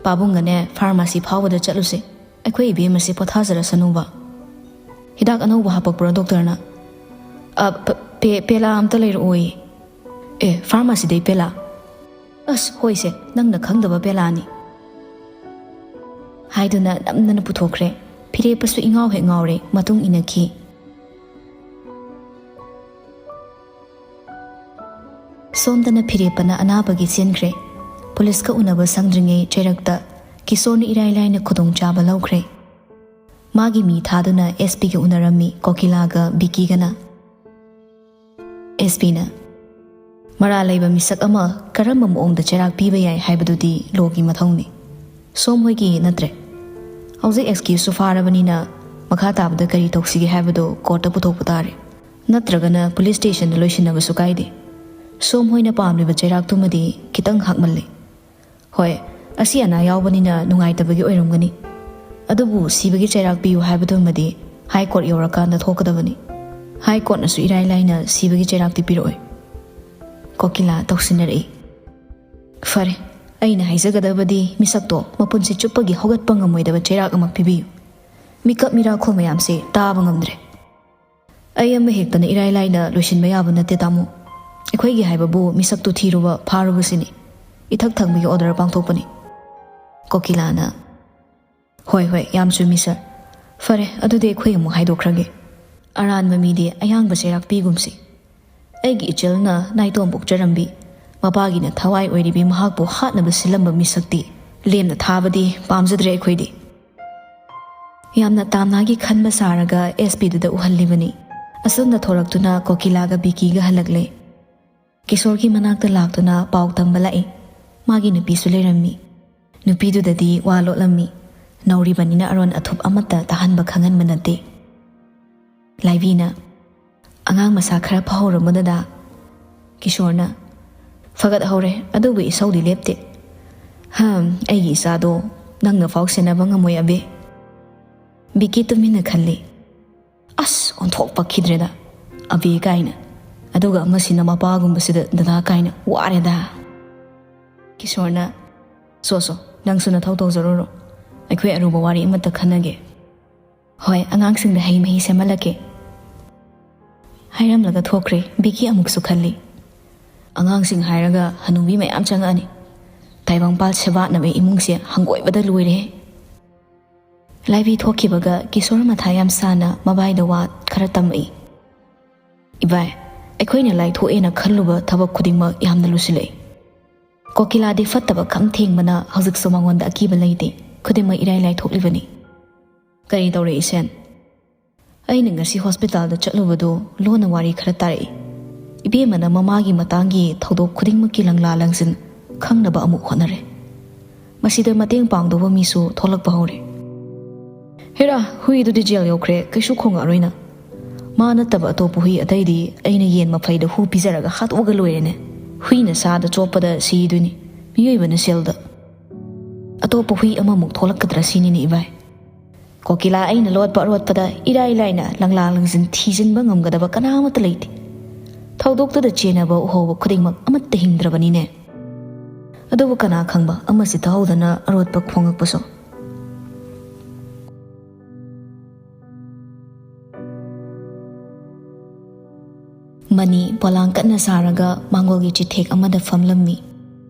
"ꯄꯥꯕꯨꯡꯒꯅꯦ ꯐꯥꯔꯃꯥꯁꯤ ꯐꯥꯎꯕꯗ ꯆꯠꯂꯨꯁꯦ꯫ ꯑꯩꯈꯣꯏ ꯏꯕꯦꯝꯃꯁꯦ ꯄꯣꯊꯥꯖꯔꯁꯅꯨꯕ꯫" "ꯍꯤꯗꯥꯛ ꯑꯅꯧꯕ ꯍꯥꯄꯛꯄ꯭ꯔꯣ ꯗꯣꯛꯇꯔꯅ?" "ꯑ, ꯄ-, ꯄꯦ-, ꯄꯦꯂꯥ ꯑꯝꯇ ꯂꯩꯔꯛꯑꯣꯌꯦ꯫" "ꯑꯦ, ꯐꯥꯔꯃꯥꯁꯤꯗꯩ ꯄꯦꯂꯥ?" "ꯑꯁ, ꯍꯣꯏꯁꯦ, ꯅꯪꯅ ꯈꯪꯗꯕ ꯄꯦꯂꯥꯅꯤ꯫" ꯍꯥꯏꯗꯨꯅ ꯅꯝꯗꯅ ꯄꯨꯊꯣꯛꯈ꯭ꯔꯦ꯫ ꯐꯤꯔꯦꯞꯄꯁꯨ ꯏꯉꯥꯎ ꯍꯦꯛ ꯉꯥꯎꯔꯦ, ꯃꯇꯨꯡ ꯏꯟꯅꯈꯤ꯫ ꯁꯣꯝꯗꯅ ꯐꯤꯔꯦꯞꯄꯅ ꯑꯅꯥꯕꯒꯤ ꯆꯦꯟꯈ꯭ꯔꯦ꯫ ꯄꯨꯂꯤꯁꯀ ꯎꯅꯕ ꯁꯪꯗ꯭ꯔꯤꯉꯩ ꯆꯩꯔꯛꯇ ꯀꯤꯁꯣꯔꯅ ꯏꯔꯥꯏ ꯂꯥꯏꯅ ꯈꯨꯗꯣꯡꯆꯥꯕ ꯂꯧꯈ꯭ꯔꯦ꯫ ꯃꯥꯒꯤ ꯃꯤ ꯊꯥꯗꯨꯅ ꯑꯦꯁ ꯄꯤꯒ ꯎꯅꯔꯝꯃꯤ, ꯀꯣꯀꯤꯂꯥꯒ ꯕꯤꯀꯤꯒꯅ꯫ ꯑꯦꯁ ꯄꯤꯅ, "ꯃꯔꯥꯜ ꯂꯩꯕ ꯃꯤꯁꯛ ꯑꯃ ꯀꯔꯝꯕ ꯃꯑꯣꯡꯗ ꯆꯩꯔꯥꯛ ꯄꯤꯕ ꯌꯥꯏ ꯍꯥꯏꯕꯗꯨꯗꯤ ꯂꯣꯒꯤ ꯃꯊꯧꯅꯤ꯫ ꯁꯣꯝ ꯍꯣꯏꯒꯤ ꯅꯠꯇ꯭ꯔꯦ꯫ ꯍꯧꯖꯤꯛ ꯑꯦꯛꯁꯀ꯭ꯌꯨꯁꯁꯨ ꯐꯥꯔꯕꯅꯤꯅ ꯃꯈꯥ ꯇꯥꯕꯗ ꯀꯔꯤ ꯇꯧꯁꯤꯒꯦ ꯍꯥꯏꯕꯗꯨ ꯀꯣꯔꯠꯇ ꯄꯨꯊꯣꯛꯄ ꯇꯥꯔꯦ꯫ ꯅꯠꯇ꯭ꯔꯒꯅ ꯄꯨꯂꯤꯁ ꯁ꯭ꯇꯦꯁꯟꯗ ꯂꯣꯏꯁꯤꯟꯅꯕꯁꯨ ꯀꯥꯏꯗꯦ꯫ ꯁꯣꯝ ꯍꯣꯏꯅ ꯄꯥꯝꯂꯤꯕ ꯆꯩꯔꯥꯛꯇꯨꯃꯗꯤ ꯈꯤꯇꯪ ꯍꯥꯛꯃꯜꯂꯦ꯫ ꯍꯣꯏ, ꯑꯁꯤ ꯑꯅꯥ ꯌꯥꯎꯕꯅꯤꯅ ꯅꯨꯡꯉꯥꯏꯇꯕꯒꯤ ꯑꯣꯏꯔꯝꯒꯅꯤ꯫ ꯑꯗꯨꯕꯨ ꯁꯤꯕꯒꯤ ꯆꯩꯔꯥꯛ ꯄꯤꯌꯨ ꯍꯥꯏꯕꯗꯨꯃꯗꯤ ꯍꯥꯏ ꯀꯣꯔꯠ ꯌꯧꯔꯀꯥꯟꯗ ꯊꯣꯛꯀꯗꯕꯅꯤ꯫ ꯍꯥꯏ ꯀꯣꯔꯠꯅꯁꯨ ꯏꯔꯥꯏ ꯂꯥꯏꯅ ꯁꯤꯕꯒꯤ ꯆꯩꯔꯥꯛꯇꯤ ꯄꯤꯔꯛꯑꯣꯏ꯫ ꯀꯣꯀꯤꯂꯥ ꯇꯧꯁꯤꯟꯅꯔꯛꯏ꯫ ꯐꯔꯦ, ꯑꯩꯅ ꯍꯥꯏꯖꯒꯗꯕꯗꯤ ꯃꯤꯁꯛꯇꯣ ꯃꯄꯨꯟꯁꯤ ꯆꯨꯞꯄꯒꯤ ꯍꯧꯒꯠꯄ ꯉꯝꯃꯣꯏꯗꯕ ꯆꯩꯔꯥꯛ ꯑꯃ ꯄꯤꯕꯤꯌꯨ꯫ ꯃꯤꯀꯞ ꯃꯤꯔꯥꯈꯣꯜ ꯃꯌꯥꯝꯁꯦ ꯇꯥꯕ ꯉꯝꯗ꯭ꯔꯦ꯫ ꯑꯩ ꯑꯃ ꯍꯦꯛꯇꯅ ꯏꯔꯥꯏ ꯂꯥꯏꯅ ꯂꯣꯏꯁꯤꯟꯕ ꯌꯥꯕ ꯅꯠꯇꯦ, ꯇꯥꯃꯣ꯫ ꯑꯩꯈꯣꯏꯒꯤ ꯍꯥꯏꯕꯕꯨ ꯃꯤꯁꯛꯇꯨ ꯊꯤꯔꯨꯕ ꯐꯥꯔꯨꯕꯁꯤꯅꯤ꯫ ꯏꯊꯛ ꯊꯪꯕꯒꯤ ꯑꯣꯔꯗꯔ ꯄꯥꯡꯊꯣꯛꯄꯅꯤ꯫ ꯀꯣꯀꯤꯂꯥꯅ, "ꯍꯣꯏ, ꯍꯣꯏ, ꯌꯥꯝ ꯆꯨꯝꯃꯤ, ꯁꯥꯔ꯫ ꯐꯔꯦ, ꯑꯗꯨꯗꯤ ꯑꯩꯈꯣꯏ ꯑꯃꯨꯛ ꯍꯥꯏꯗꯣꯛꯈ꯭ꯔꯒꯦ꯫ ꯑꯔꯥꯟꯕ ꯃꯤꯗꯤ ꯑꯌꯥꯡꯕ ꯆꯩꯔꯥꯛ ꯄꯤꯒꯨꯝꯁꯤ꯫ ꯑꯩꯒꯤ ꯏꯆꯜꯅ ꯅꯥꯏꯇꯣꯝ ꯄꯣꯛꯆꯔꯝꯕꯤ, ꯃꯄꯥꯒꯤꯅ ꯊꯋꯥꯏ ꯑꯣꯏꯔꯤꯕꯤ ꯃꯍꯥꯛꯄꯨ ꯍꯥꯠꯅꯕ ꯁꯤꯜꯂꯝꯕ ꯃꯤꯁꯛꯇꯤ ꯂꯦꯝꯅ ꯊꯥꯕꯗꯤ ꯄꯥꯝꯖꯗ꯭ꯔꯦ ꯑꯩꯈꯣꯏꯗꯤ"꯫ ꯌꯥꯝꯅ ꯇꯥꯝꯅꯥꯒꯤ ꯈꯟꯕ ꯁꯥꯔꯒ ꯑꯦꯁ ꯄꯤꯗꯨꯗ ꯎꯍꯜꯂꯤꯕꯅꯤ꯫ ꯑꯁꯨꯝꯅ ꯊꯣꯔꯛꯇꯨꯅ ꯀꯣꯀꯤꯂꯥꯒ ꯕꯤꯀꯤꯒ ꯍꯜꯂꯛꯂꯦ꯫ ꯀꯤꯁꯣꯔꯒꯤ ꯃꯅꯥꯛꯇ ꯂꯥꯛꯇꯨꯅ ꯄꯥꯎ ꯇꯝꯕ ꯂꯥꯛꯏ꯫ ꯃꯥꯒꯤ ꯅꯨꯄꯤꯁꯨ ꯂꯩꯔꯝꯃꯤ꯫ ꯅꯨꯄꯤꯗꯨꯗꯗꯤ ꯋꯥ ꯂꯣꯠꯂꯝꯃꯤ꯫ ꯅꯧꯔꯤꯕꯅꯤꯅ ꯑꯔꯣꯟ ꯑꯊꯨꯞ ꯑꯃꯠꯇ ꯇꯥꯍꯟꯕ ꯈꯪꯍꯟꯕ ꯅꯠꯇꯦ꯫ ꯂꯥꯏꯕꯤꯅ, "ꯑꯉꯥꯡ ꯃꯁꯥ ꯈꯔ ꯐꯍꯧꯔꯕꯣ, ꯗꯗꯥ?" ꯀꯤꯁꯣꯔꯅ, "ꯐꯒꯠꯍꯧꯔꯦ, ꯑꯗꯨꯕꯨ ꯏꯁꯧꯗꯤ ꯂꯦꯞꯇꯦ꯫ ꯍꯝ, ꯑꯩꯒꯤ ꯏꯆꯥꯗꯣ ꯅꯪꯅ ꯐꯥꯎ ꯁꯦꯟꯅꯕ ꯉꯝꯃꯣꯏ, ꯑꯕꯦ"꯫ ꯕꯤꯀꯤ ꯇꯨꯃꯤꯟꯅ ꯈꯜꯂꯤ꯫ "ꯑꯁ, ꯑꯣꯟꯊꯣꯛ ꯄꯛꯈꯤꯗ꯭ꯔꯦꯗ꯫ ꯑꯕꯦ ꯀꯥꯏꯅ꯫ ꯑꯗꯨꯒ ꯑꯃꯁꯤꯅ ꯃꯄꯥꯒꯨꯝꯕꯁꯤꯗ ꯗꯗꯥ ꯀꯥꯏꯅ꯫ ꯋꯥꯔꯦꯗ"꯫ ꯀꯤꯁꯣꯔꯅ, "ꯁꯣ, ꯁꯣ, ꯅꯪꯁꯨ ꯅꯊꯧ ꯇꯧꯖꯔꯨꯔꯣ꯫ ꯑꯩꯈꯣꯏ ꯑꯔꯨꯕ ꯋꯥꯔꯤ ꯑꯃꯠꯇ ꯈꯟꯅꯒꯦ"꯫ "ꯍꯣꯏ, ꯑꯉꯥꯡꯁꯤꯡꯗ ꯍꯩ ꯃꯍꯤ ꯁꯦꯝꯍꯜꯂꯛꯀꯦ"꯫ ꯍꯥꯏꯔꯝꯂꯒ ꯊꯣꯛꯈ꯭ꯔꯦ꯫ ꯕꯤꯀꯤ ꯑꯃꯨꯛꯁꯨ ꯈꯜꯂꯤ꯫ "ꯑꯉꯥꯡꯁꯤꯡ ꯍꯥꯏꯔꯒ ꯍꯅꯨꯕꯤ ꯃꯌꯥꯝ ꯆꯪꯉꯛꯑꯅꯤ꯫ ꯇꯥꯏꯕꯪꯄꯥꯜ ꯁꯦꯕꯥꯠꯅꯕ ꯏꯃꯨꯡꯁꯦ ꯍꯪꯒꯣꯏꯕꯗ ꯂꯣꯏꯔꯦ"꯫ ꯂꯥꯏꯕꯤ ꯊꯣꯛꯈꯤꯕꯒ ꯀꯤꯁꯣꯔ ꯃꯊꯥ ꯌꯥꯝ ꯁꯥꯅ ꯃꯕꯥꯏꯗ ꯋꯥ ꯈꯔ ꯇꯝꯃꯛꯏ꯫ "ꯏꯕꯥꯏ, ꯑꯩꯈꯣꯏꯅ ꯂꯥꯏꯊꯣꯛꯑꯦꯅ ꯈꯜꯂꯨꯕ ꯊꯕꯛ ꯈꯨꯗꯤꯡꯃꯛ ꯌꯥꯝꯅ ꯂꯨꯁꯤꯜꯂꯛꯏ꯫ ꯀꯣꯀꯤꯂꯥꯗꯤ ꯐꯠꯇꯕ ꯈꯝ ꯊꯦꯡꯕꯅ ꯍꯧꯖꯤꯛꯁꯨ ꯃꯉꯣꯟꯗ ꯑꯀꯤꯕ ꯂꯩꯇꯦ꯫ ꯈꯨꯗꯤꯡꯃꯛ ꯏꯔꯥꯏ ꯂꯥꯏ ꯊꯣꯛꯂꯤꯕꯅꯤ"꯫ "ꯀꯔꯤ ꯇꯧꯔꯦ, ꯏꯁꯦꯟ?" "ꯑꯩꯅ ꯉꯁꯤ ꯍꯣꯁꯄꯤꯇꯥꯜꯗ ꯆꯠꯂꯨꯕꯗꯨ ꯂꯣꯟꯅ ꯋꯥꯔꯤ ꯈꯔ ꯇꯥꯔꯛꯏ꯫ ꯏꯕꯦꯝꯃꯅ ꯃꯃꯥꯒꯤ ꯃꯇꯥꯡꯒꯤ ꯊꯧꯗꯣꯛ ꯈꯨꯗꯤꯡꯃꯛꯀꯤ ꯂꯪꯂꯥ ꯂꯪꯁꯤꯟ ꯈꯪꯅꯕ ꯑꯃꯨꯛ ꯍꯣꯠꯅꯔꯦ꯫ ꯃꯁꯤꯗ ꯃꯇꯦꯡ ꯄꯥꯡꯗꯧꯕ ꯃꯤꯁꯨ ꯊꯣꯛꯂꯛꯄ ꯍꯧꯔꯦ"꯫ "ꯍꯦꯔꯥ, ꯍꯨꯏꯗꯨꯗꯤ ꯖꯦꯜ ꯌꯧꯈ꯭ꯔꯦ, ꯀꯩꯁꯨ ꯈꯣꯡꯉꯛꯑꯔꯣꯏꯅ꯫ ꯃꯥ ꯅꯠꯇꯕ ꯑꯇꯣꯞꯄ ꯍꯨꯏ ꯑꯇꯩꯗꯤ ꯑꯩꯅ ꯌꯦꯟ ꯃꯐꯩꯗ ꯍꯨ ꯄꯤꯖꯔꯒ ꯍꯥꯠꯇꯣꯛꯑꯒ ꯂꯣꯏꯔꯦꯅꯦ꯫ ꯍꯨꯏꯅ ꯁꯥꯗ ꯆꯣꯞꯄꯗ ꯁꯤꯗꯣꯏꯅꯤ, ꯃꯤꯑꯣꯏꯕꯅ ꯁꯦꯜꯗ꯫ ꯑꯇꯣꯞꯄ ꯍꯨꯏ ꯑꯃꯃꯨꯛ ꯊꯣꯛꯂꯛꯀꯗ꯭ꯔꯥ ꯁꯤꯅꯤꯅꯦ, ꯏꯕꯥꯏ"꯫ ꯀꯣꯀꯤꯂꯥ ꯑꯩꯅ ꯂꯣꯠꯄ ꯑꯔꯣꯠꯄꯗ ꯏꯔꯥꯏ ꯂꯥꯏꯅ ꯂꯪꯂꯥ ꯂꯪꯖꯤꯟ ꯊꯤꯖꯤꯟꯕ ꯉꯝꯒꯗꯕ ꯀꯅꯥ ꯑꯃꯠꯇ ꯂꯩꯇꯦ꯫ ꯊꯧꯗꯣꯛꯇꯨꯗ ꯆꯦꯟꯅꯕ ꯎꯍꯧꯕ ꯈꯨꯗꯤꯡꯃꯛ ꯑꯃꯠꯇ ꯍꯤꯡꯗ꯭ꯔꯕꯅꯤꯅꯦ꯫ ꯑꯗꯨꯕꯨ ꯀꯅꯥ ꯈꯪꯕ ꯑꯃꯁꯤ ꯇꯧꯍꯧꯗꯅ ꯑꯔꯣꯠꯄ ꯈꯣꯡꯉꯛꯄꯁꯨ꯫ ꯃꯅꯤ ꯄꯣꯂꯥꯡ ꯀꯟꯅ ꯁꯥꯔꯒ ꯃꯥꯡꯒꯣꯜꯒꯤ ꯆꯤꯊꯦꯛ ꯑꯃꯗ ꯐꯝꯂꯝꯃꯤ꯫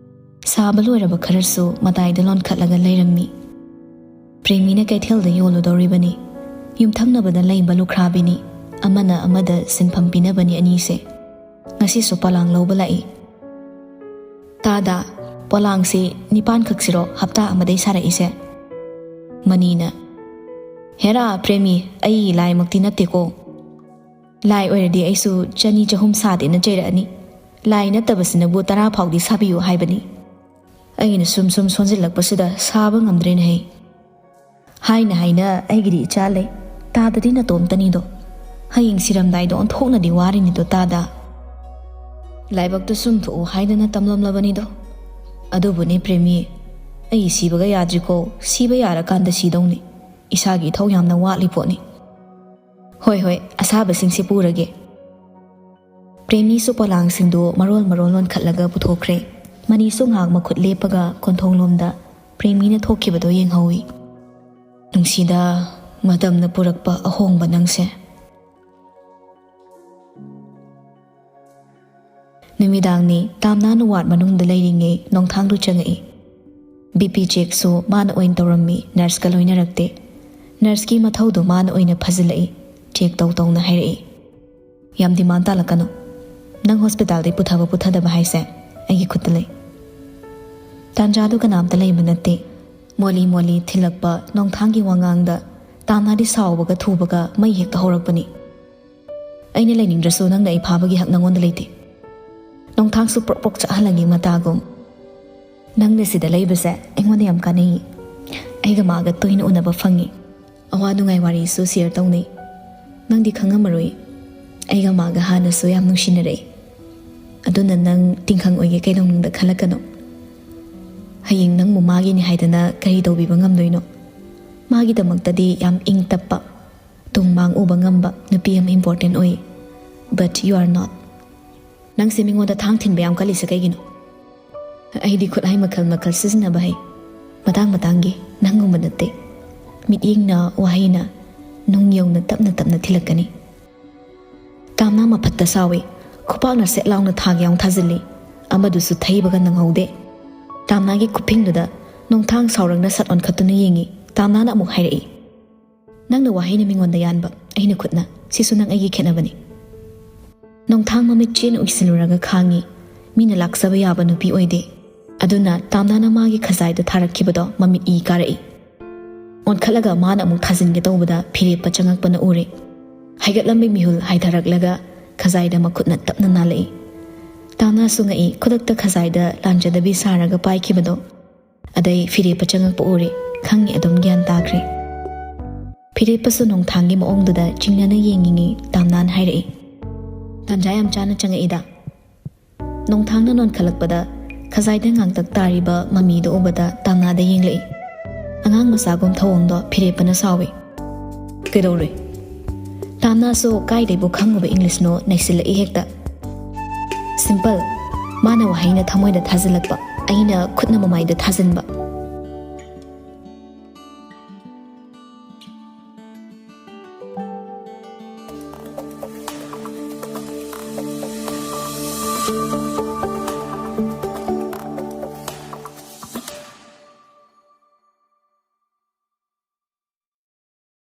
ꯁꯥꯕ ꯂꯣꯏꯔꯕ ꯈꯔꯁꯨ ꯃꯇꯥꯏꯗ ꯂꯣꯟꯈꯠꯂꯒ ꯂꯩꯔꯝꯃꯤ꯫ ꯄ꯭ꯔꯦꯃꯤꯅ ꯀꯩꯊꯦꯜꯗ ꯌꯣꯜꯂꯨꯗꯧꯔꯤꯕꯅꯤ꯫ ꯌꯨꯝꯊꯪꯅꯕꯗ ꯂꯩꯕ ꯂꯨꯈ꯭ꯔꯥꯕꯤꯅꯤ꯫ ꯑꯃꯅ ꯑꯃꯗ ꯁꯤꯟꯐꯝ ꯄꯤꯅꯕꯅꯤ ꯑꯅꯤꯁꯦ꯫ ꯉꯁꯤꯁꯨ ꯄꯣꯂꯥꯡ ꯂꯧꯕ ꯂꯥꯛꯏ꯫ "ꯇꯥꯗ, ꯄꯣꯂꯥꯡꯁꯤ ꯅꯤꯄꯥꯟ ꯈꯛꯁꯤꯔꯣ ꯍꯞꯇꯥ ꯑꯃꯗꯩ ꯁꯥꯔꯛꯏꯁꯦ?" ꯃꯅꯤꯅ, "ꯍꯦꯔꯥ ꯄ꯭ꯔꯦꯃꯤ, ꯑꯩ ꯂꯥꯏꯃꯛꯇꯤ ꯅꯠꯇꯦꯀꯣ꯫ ꯂꯥꯏ ꯑꯣꯏꯔꯗꯤ ꯑꯩꯁꯨ ꯆꯅꯤ ꯆꯍꯨꯝ ꯁꯥꯗꯦꯅ ꯆꯩꯔꯛꯑꯅꯤ꯫ ꯂꯥꯏ ꯅꯠꯇꯕꯁꯤꯅꯕꯨ ꯇꯔꯥ ꯐꯥꯎꯗꯤ ꯁꯥꯕꯤꯌꯨ ꯍꯥꯏꯕꯅꯤ꯫ ꯑꯩꯅ ꯁꯨꯝ ꯁꯨꯝ ꯁꯣꯟꯖꯤꯜꯂꯛꯄꯁꯤꯗ ꯁꯥꯕ ꯉꯝꯗ꯭ꯔꯦꯅꯦꯍꯦ꯫ ꯍꯥꯏꯅ ꯍꯥꯏꯅ ꯑꯩꯒꯤꯗꯤ ꯏꯆꯥ ꯂꯩ꯫ ꯇꯥꯗꯗꯤ ꯅꯇꯣꯝꯇꯅꯤꯗꯣ꯫ ꯍꯌꯦꯡ ꯁꯤꯔꯝꯗꯥꯏꯗ ꯑꯣꯟꯊꯣꯛꯅꯗꯤ ꯋꯥꯔꯤꯅꯤꯗꯣ ꯇꯥꯗ꯫ ꯂꯥꯏꯕꯛꯇ ꯁꯨꯝ ꯊꯣꯛꯎ ꯍꯥꯏꯗꯅ ꯇꯝꯂꯝꯂꯕꯅꯤꯗꯣ꯫ ꯑꯗꯨꯕꯨꯅꯦ ꯄ꯭ꯔꯦꯃꯤ, ꯑꯩ ꯁꯤꯕꯒ ꯌꯥꯗ꯭ꯔꯤꯀꯣ꯫ ꯁꯤꯕ ꯌꯥꯔꯀꯥꯟꯗ ꯁꯤꯗꯧꯅꯤ꯫ ꯏꯁꯥꯒꯤ ꯏꯊꯧ ꯌꯥꯝꯅ ꯋꯥꯠꯂꯤ ꯄꯣꯠꯅꯤ꯫ ꯍꯣꯏ, ꯍꯣꯏ, ꯑꯁꯥꯕꯁꯤꯡꯁꯦ ꯄꯨꯔꯒꯦ꯫" ꯄ꯭ꯔꯦꯃꯤꯁꯨ ꯄꯣꯂꯥꯡꯁꯤꯡꯗꯨ ꯃꯔꯣꯜ ꯃꯔꯣꯜ ꯂꯣꯟꯈꯠꯂꯒ ꯄꯨꯊꯣꯛꯈ꯭ꯔꯦ꯫ ꯃꯅꯤꯁꯨ ꯉꯥꯏꯍꯥꯛ ꯃꯈꯨꯠ ꯂꯦꯞꯄꯒ ꯀꯣꯟꯊꯣꯡꯂꯣꯝꯗ ꯄ꯭ꯔꯦꯃꯤꯅ ꯊꯣꯛꯈꯤꯕꯗꯨ ꯌꯦꯡꯍꯧꯏ꯫ "ꯅꯨꯡꯁꯤꯗ, ꯃꯇꯝꯅ ꯄꯨꯔꯛꯄ ꯑꯍꯣꯡꯕ ꯅꯪꯁꯦ꯫" ꯅꯨꯃꯤꯗꯥꯡꯅꯤ꯫ ꯇꯥꯝꯅꯥꯅ ꯋꯥꯔꯗ ꯃꯅꯨꯡꯗ ꯂꯩꯔꯤꯉꯩ ꯅꯣꯡꯊꯥꯡꯗꯨ ꯆꯪꯉꯛꯏ꯫ ꯕꯤ ꯄꯤ ꯆꯦꯛꯁꯨ ꯃꯥꯅ ꯑꯣꯏꯅ ꯇꯧꯔꯝꯃꯤ, ꯅꯔꯁꯀ ꯂꯣꯏꯅꯔꯛꯇꯦ꯫ ꯅꯔꯁꯀꯤ ꯃꯊꯧꯗꯨ ꯃꯥꯅ ꯑꯣꯏꯅ ꯐꯖꯤꯜꯂꯛꯏ꯫ ꯆꯦꯛ ꯇꯧ ꯇꯧꯅ ꯍꯥꯏꯔꯛꯏ꯫ "ꯌꯥꯝ ꯗꯤꯃꯥꯟ ꯇꯥꯜꯂꯛꯀꯅꯨ꯫ ꯅꯪ ꯍꯣꯁꯄꯤꯇꯥꯜꯗꯩ ꯄꯨꯊꯕ ꯄꯨꯊꯗꯕ ꯍꯥꯏꯁꯦ ꯑꯩꯒꯤ ꯈꯨꯠꯇ ꯂꯩ꯫" ꯇꯥꯟꯖꯥꯗꯨ ꯀꯅꯥꯝꯇ ꯂꯩꯕ ꯅꯠꯇꯦ꯫ ꯃꯣꯂꯤ ꯃꯣꯂꯤ ꯊꯤꯜꯂꯛꯄ ꯅꯣꯡꯊꯥꯡꯒꯤ ꯋꯥꯉꯥꯡꯗ ꯇꯥꯝꯅꯥꯗꯤ ꯁꯥꯎꯕꯒ ꯊꯨꯕꯒ ꯃꯩ ꯍꯦꯛꯇ ꯍꯧꯔꯛꯄꯅꯤ꯫ "ꯑꯩꯅ ꯂꯩꯅꯤꯡꯗ꯭ꯔꯁꯨ ꯅꯪꯅ ꯑꯩ ꯐꯥꯕꯒꯤ ꯍꯛ ꯅꯪꯉꯣꯟꯗ ꯂꯩꯇꯦ꯫" ꯅꯣꯡꯊꯥꯡꯁꯨ ꯄ꯭ꯔꯣꯛ ꯄ꯭ꯔꯣꯛ ꯆꯥꯛꯍꯜꯂꯉꯤ ꯃꯇꯥꯒꯨꯝ꯫ "ꯅꯪꯅ ꯁꯤꯗ ꯂꯩꯕꯁꯦ ꯑꯩꯉꯣꯟꯗ ꯌꯥꯝ ꯀꯥꯟꯅꯩ꯫ ꯑꯩꯒ ꯃꯥꯒ ꯇꯣꯏꯅ ꯎꯅꯕ ꯐꯪꯉꯤ꯫ ꯑꯋꯥ ꯅꯨꯡꯉꯥꯏ ꯋꯥꯔꯤꯁꯨ ꯁꯤꯌꯔ ꯇꯧꯅꯩ꯫ ꯅꯪꯗꯤ ꯈꯪꯉꯝꯃꯔꯣꯏ, ꯑꯩꯒ ꯃꯥꯒ ꯍꯥꯟꯅꯁꯨ ꯌꯥꯝ ꯅꯨꯡꯁꯤꯅꯔꯛꯏ꯫ ꯑꯗꯨꯅ ꯅꯪ ꯇꯤꯡꯈꯪ ꯑꯣꯏꯒꯦ ꯀꯩꯗꯧꯅꯨꯡꯗ ꯈꯜꯂꯛꯀꯅꯨ꯫ ꯍꯌꯦꯡ ꯅꯪꯕꯨ ꯃꯥꯒꯤꯅꯤ ꯍꯥꯏꯗꯅ ꯀꯔꯤ ꯇꯧꯕꯤꯕ ꯉꯝꯗꯣꯏꯅꯣ? ꯃꯥꯒꯤꯗꯃꯛꯇꯗꯤ ꯌꯥꯝ ꯏꯪ ꯇꯞꯄ, ꯇꯨꯡ ꯃꯥꯡ ꯎꯕ ꯉꯝꯕ ꯅꯨꯄꯤ ꯑꯃ important ꯑꯣꯏ꯫ But you are not. ꯅꯪꯁꯦ ꯃꯤꯉꯣꯟꯗ ꯊꯥꯡ ꯊꯤꯟꯕ ꯌꯥꯝ ꯀꯜꯂꯤꯁꯦ ꯀꯩꯒꯤꯅꯣ? ꯑꯩꯗꯤ ꯈꯨꯠꯍꯩ ꯃꯈꯜ ꯃꯈꯜ ꯁꯤꯖꯤꯟꯅꯕ ꯍꯩ꯫ ꯃꯇꯥꯡ ꯃꯇꯥꯡꯒꯤ, ꯅꯪꯒꯨꯝꯕ ꯅꯠꯇꯦ꯫ ꯃꯤꯠꯌꯦꯡꯅ, ꯋꯥꯍꯩꯅ ꯅꯨꯡ ꯌꯧꯅ ꯇꯞꯅ ꯇꯞꯅ ꯊꯤꯜꯂꯛꯀꯅꯤ꯫ ꯇꯥꯝꯅꯥ ꯃꯐꯠꯇ ꯁꯥꯎꯏ꯫ ꯈꯨꯄꯥꯛꯅ ꯁꯦꯠ ꯂꯥꯎꯅ ꯊꯥꯒꯦ ꯌꯥꯎꯅ ꯊꯥꯖꯤꯜꯂꯤ꯫ ꯑꯃꯗꯨꯁꯨ ꯊꯩꯕꯒ ꯅꯪꯍꯧꯗꯦ꯫ ꯇꯥꯝꯅꯥꯒꯤ ꯈꯨꯐꯤꯡꯗꯨꯗ ꯅꯣꯡꯊꯥꯡ ꯁꯥꯎꯔꯛꯅ ꯁꯠ ꯑꯣꯟꯈꯠꯇꯨꯅ ꯌꯦꯡꯉꯤ꯫ ꯇꯥꯝꯅꯥꯅ ꯑꯃꯨꯛ ꯍꯥꯏꯔꯛꯏ, "ꯅꯪꯅ ꯋꯥꯍꯩꯅ ꯃꯤꯉꯣꯟꯗ ꯌꯥꯟꯕ, ꯑꯩꯅ ꯈꯨꯠꯅ꯫ ꯁꯤꯁꯨ ꯅꯪ ꯑꯩꯒꯤ ꯈꯦꯠꯅꯕꯅꯤ꯫" ꯅꯣꯡꯊꯥꯡ ꯃꯃꯤꯠ ꯆꯦꯅ ꯎꯏꯁꯤꯜꯂꯨꯔꯒ ꯈꯥꯡꯉꯤ꯫ ꯃꯤꯅ ꯂꯥꯛꯆꯕ ꯌꯥꯕ ꯅꯨꯄꯤ ꯑꯣꯏꯗꯦ꯫ ꯑꯗꯨꯅ ꯇꯥꯝꯅꯥꯅ ꯃꯥꯒꯤ ꯈꯖꯥꯏꯗ ꯊꯥꯔꯛꯈꯤꯕꯗꯣ ꯃꯃꯤꯠ ꯏ ꯀꯥꯔꯛꯏ꯫ ꯑꯣꯟꯈꯠꯂꯒ ꯃꯥꯅ ꯑꯃꯨꯛ ꯊꯥꯖꯤꯟꯒꯦ ꯇꯧꯕꯗ ꯐꯤꯔꯦꯞꯄ ꯆꯪꯉꯛꯄꯅ ꯎꯔꯦ꯫ ꯍꯥꯏꯒꯠꯂꯝꯕꯤ ꯃꯤꯍꯨꯜ ꯍꯥꯏꯊꯔꯛꯂꯒ ꯈꯖꯥꯏꯗ ꯃꯈꯨꯠꯅ ꯇꯞꯅ ꯅꯥꯜꯂꯛꯏ꯫ ꯇꯥꯝꯅꯥꯁꯨ ꯉꯛꯏ, ꯈꯨꯗꯛꯇ ꯈꯖꯥꯏꯗ ꯂꯥꯟꯖꯗꯕꯤ ꯁꯥꯔꯒ ꯄꯥꯏꯈꯤꯕꯗꯣ꯫ ꯑꯗꯩ ꯐꯤꯔꯦꯞꯄ ꯆꯪꯉꯛꯄ ꯎꯔꯦ꯫ ꯈꯪꯉꯤ, ꯑꯗꯨꯝ ꯒ꯭ꯌꯥꯟ ꯇꯥꯈ꯭ꯔꯦ꯫ ꯐꯤꯔꯦꯞꯄꯁꯨ ꯅꯣꯡꯊꯥꯡꯒꯤ ꯃꯑꯣꯡꯗꯨꯗ ꯆꯤꯡꯅꯅ ꯌꯦꯡꯉꯤꯉꯩ ꯇꯥꯝꯅꯥꯅ ꯍꯥꯏꯔꯛꯏ, "ꯇꯥꯟꯖꯥ ꯌꯥꯝ ꯆꯥꯅ ꯆꯪꯉꯛꯏꯗ꯫" ꯅꯣꯡꯊꯥꯡꯅ ꯅꯣꯟꯈꯠꯂꯛꯄꯗ ꯈꯖꯥꯏꯗ ꯉꯥꯡꯇꯛ ꯇꯥꯔꯤꯕ ꯃꯃꯤꯗꯣ ꯎꯕꯗ ꯇꯥꯝꯅꯥꯗ ꯌꯦꯡꯂꯛꯏ꯫ ꯑꯉꯥꯡ ꯃꯆꯥꯒꯨꯝ ꯊꯧꯑꯣꯡꯗꯣ ꯐꯤꯔꯦꯞꯄꯅ ꯁꯥꯎꯏ꯫ "ꯀꯩꯗꯧꯔꯦ?" ꯇꯥꯝꯅꯥꯁꯨ ꯀꯥꯏꯗꯩꯕꯨ ꯈꯪꯉꯨꯕ ꯏꯪꯂꯤꯁꯅꯣ ꯅꯩꯁꯤꯜꯂꯛꯏ ꯍꯦꯛꯇ꯫ Simple꯫ ꯃꯥꯅ ꯋꯥꯍꯩꯅ ꯊꯃꯣꯏꯗ ꯊꯥꯖꯤꯜꯂꯛꯄ, ꯑꯩꯅ ꯈꯨꯠꯅ ꯃꯃꯥꯏꯗ ꯊꯥꯖꯤꯟꯕ꯫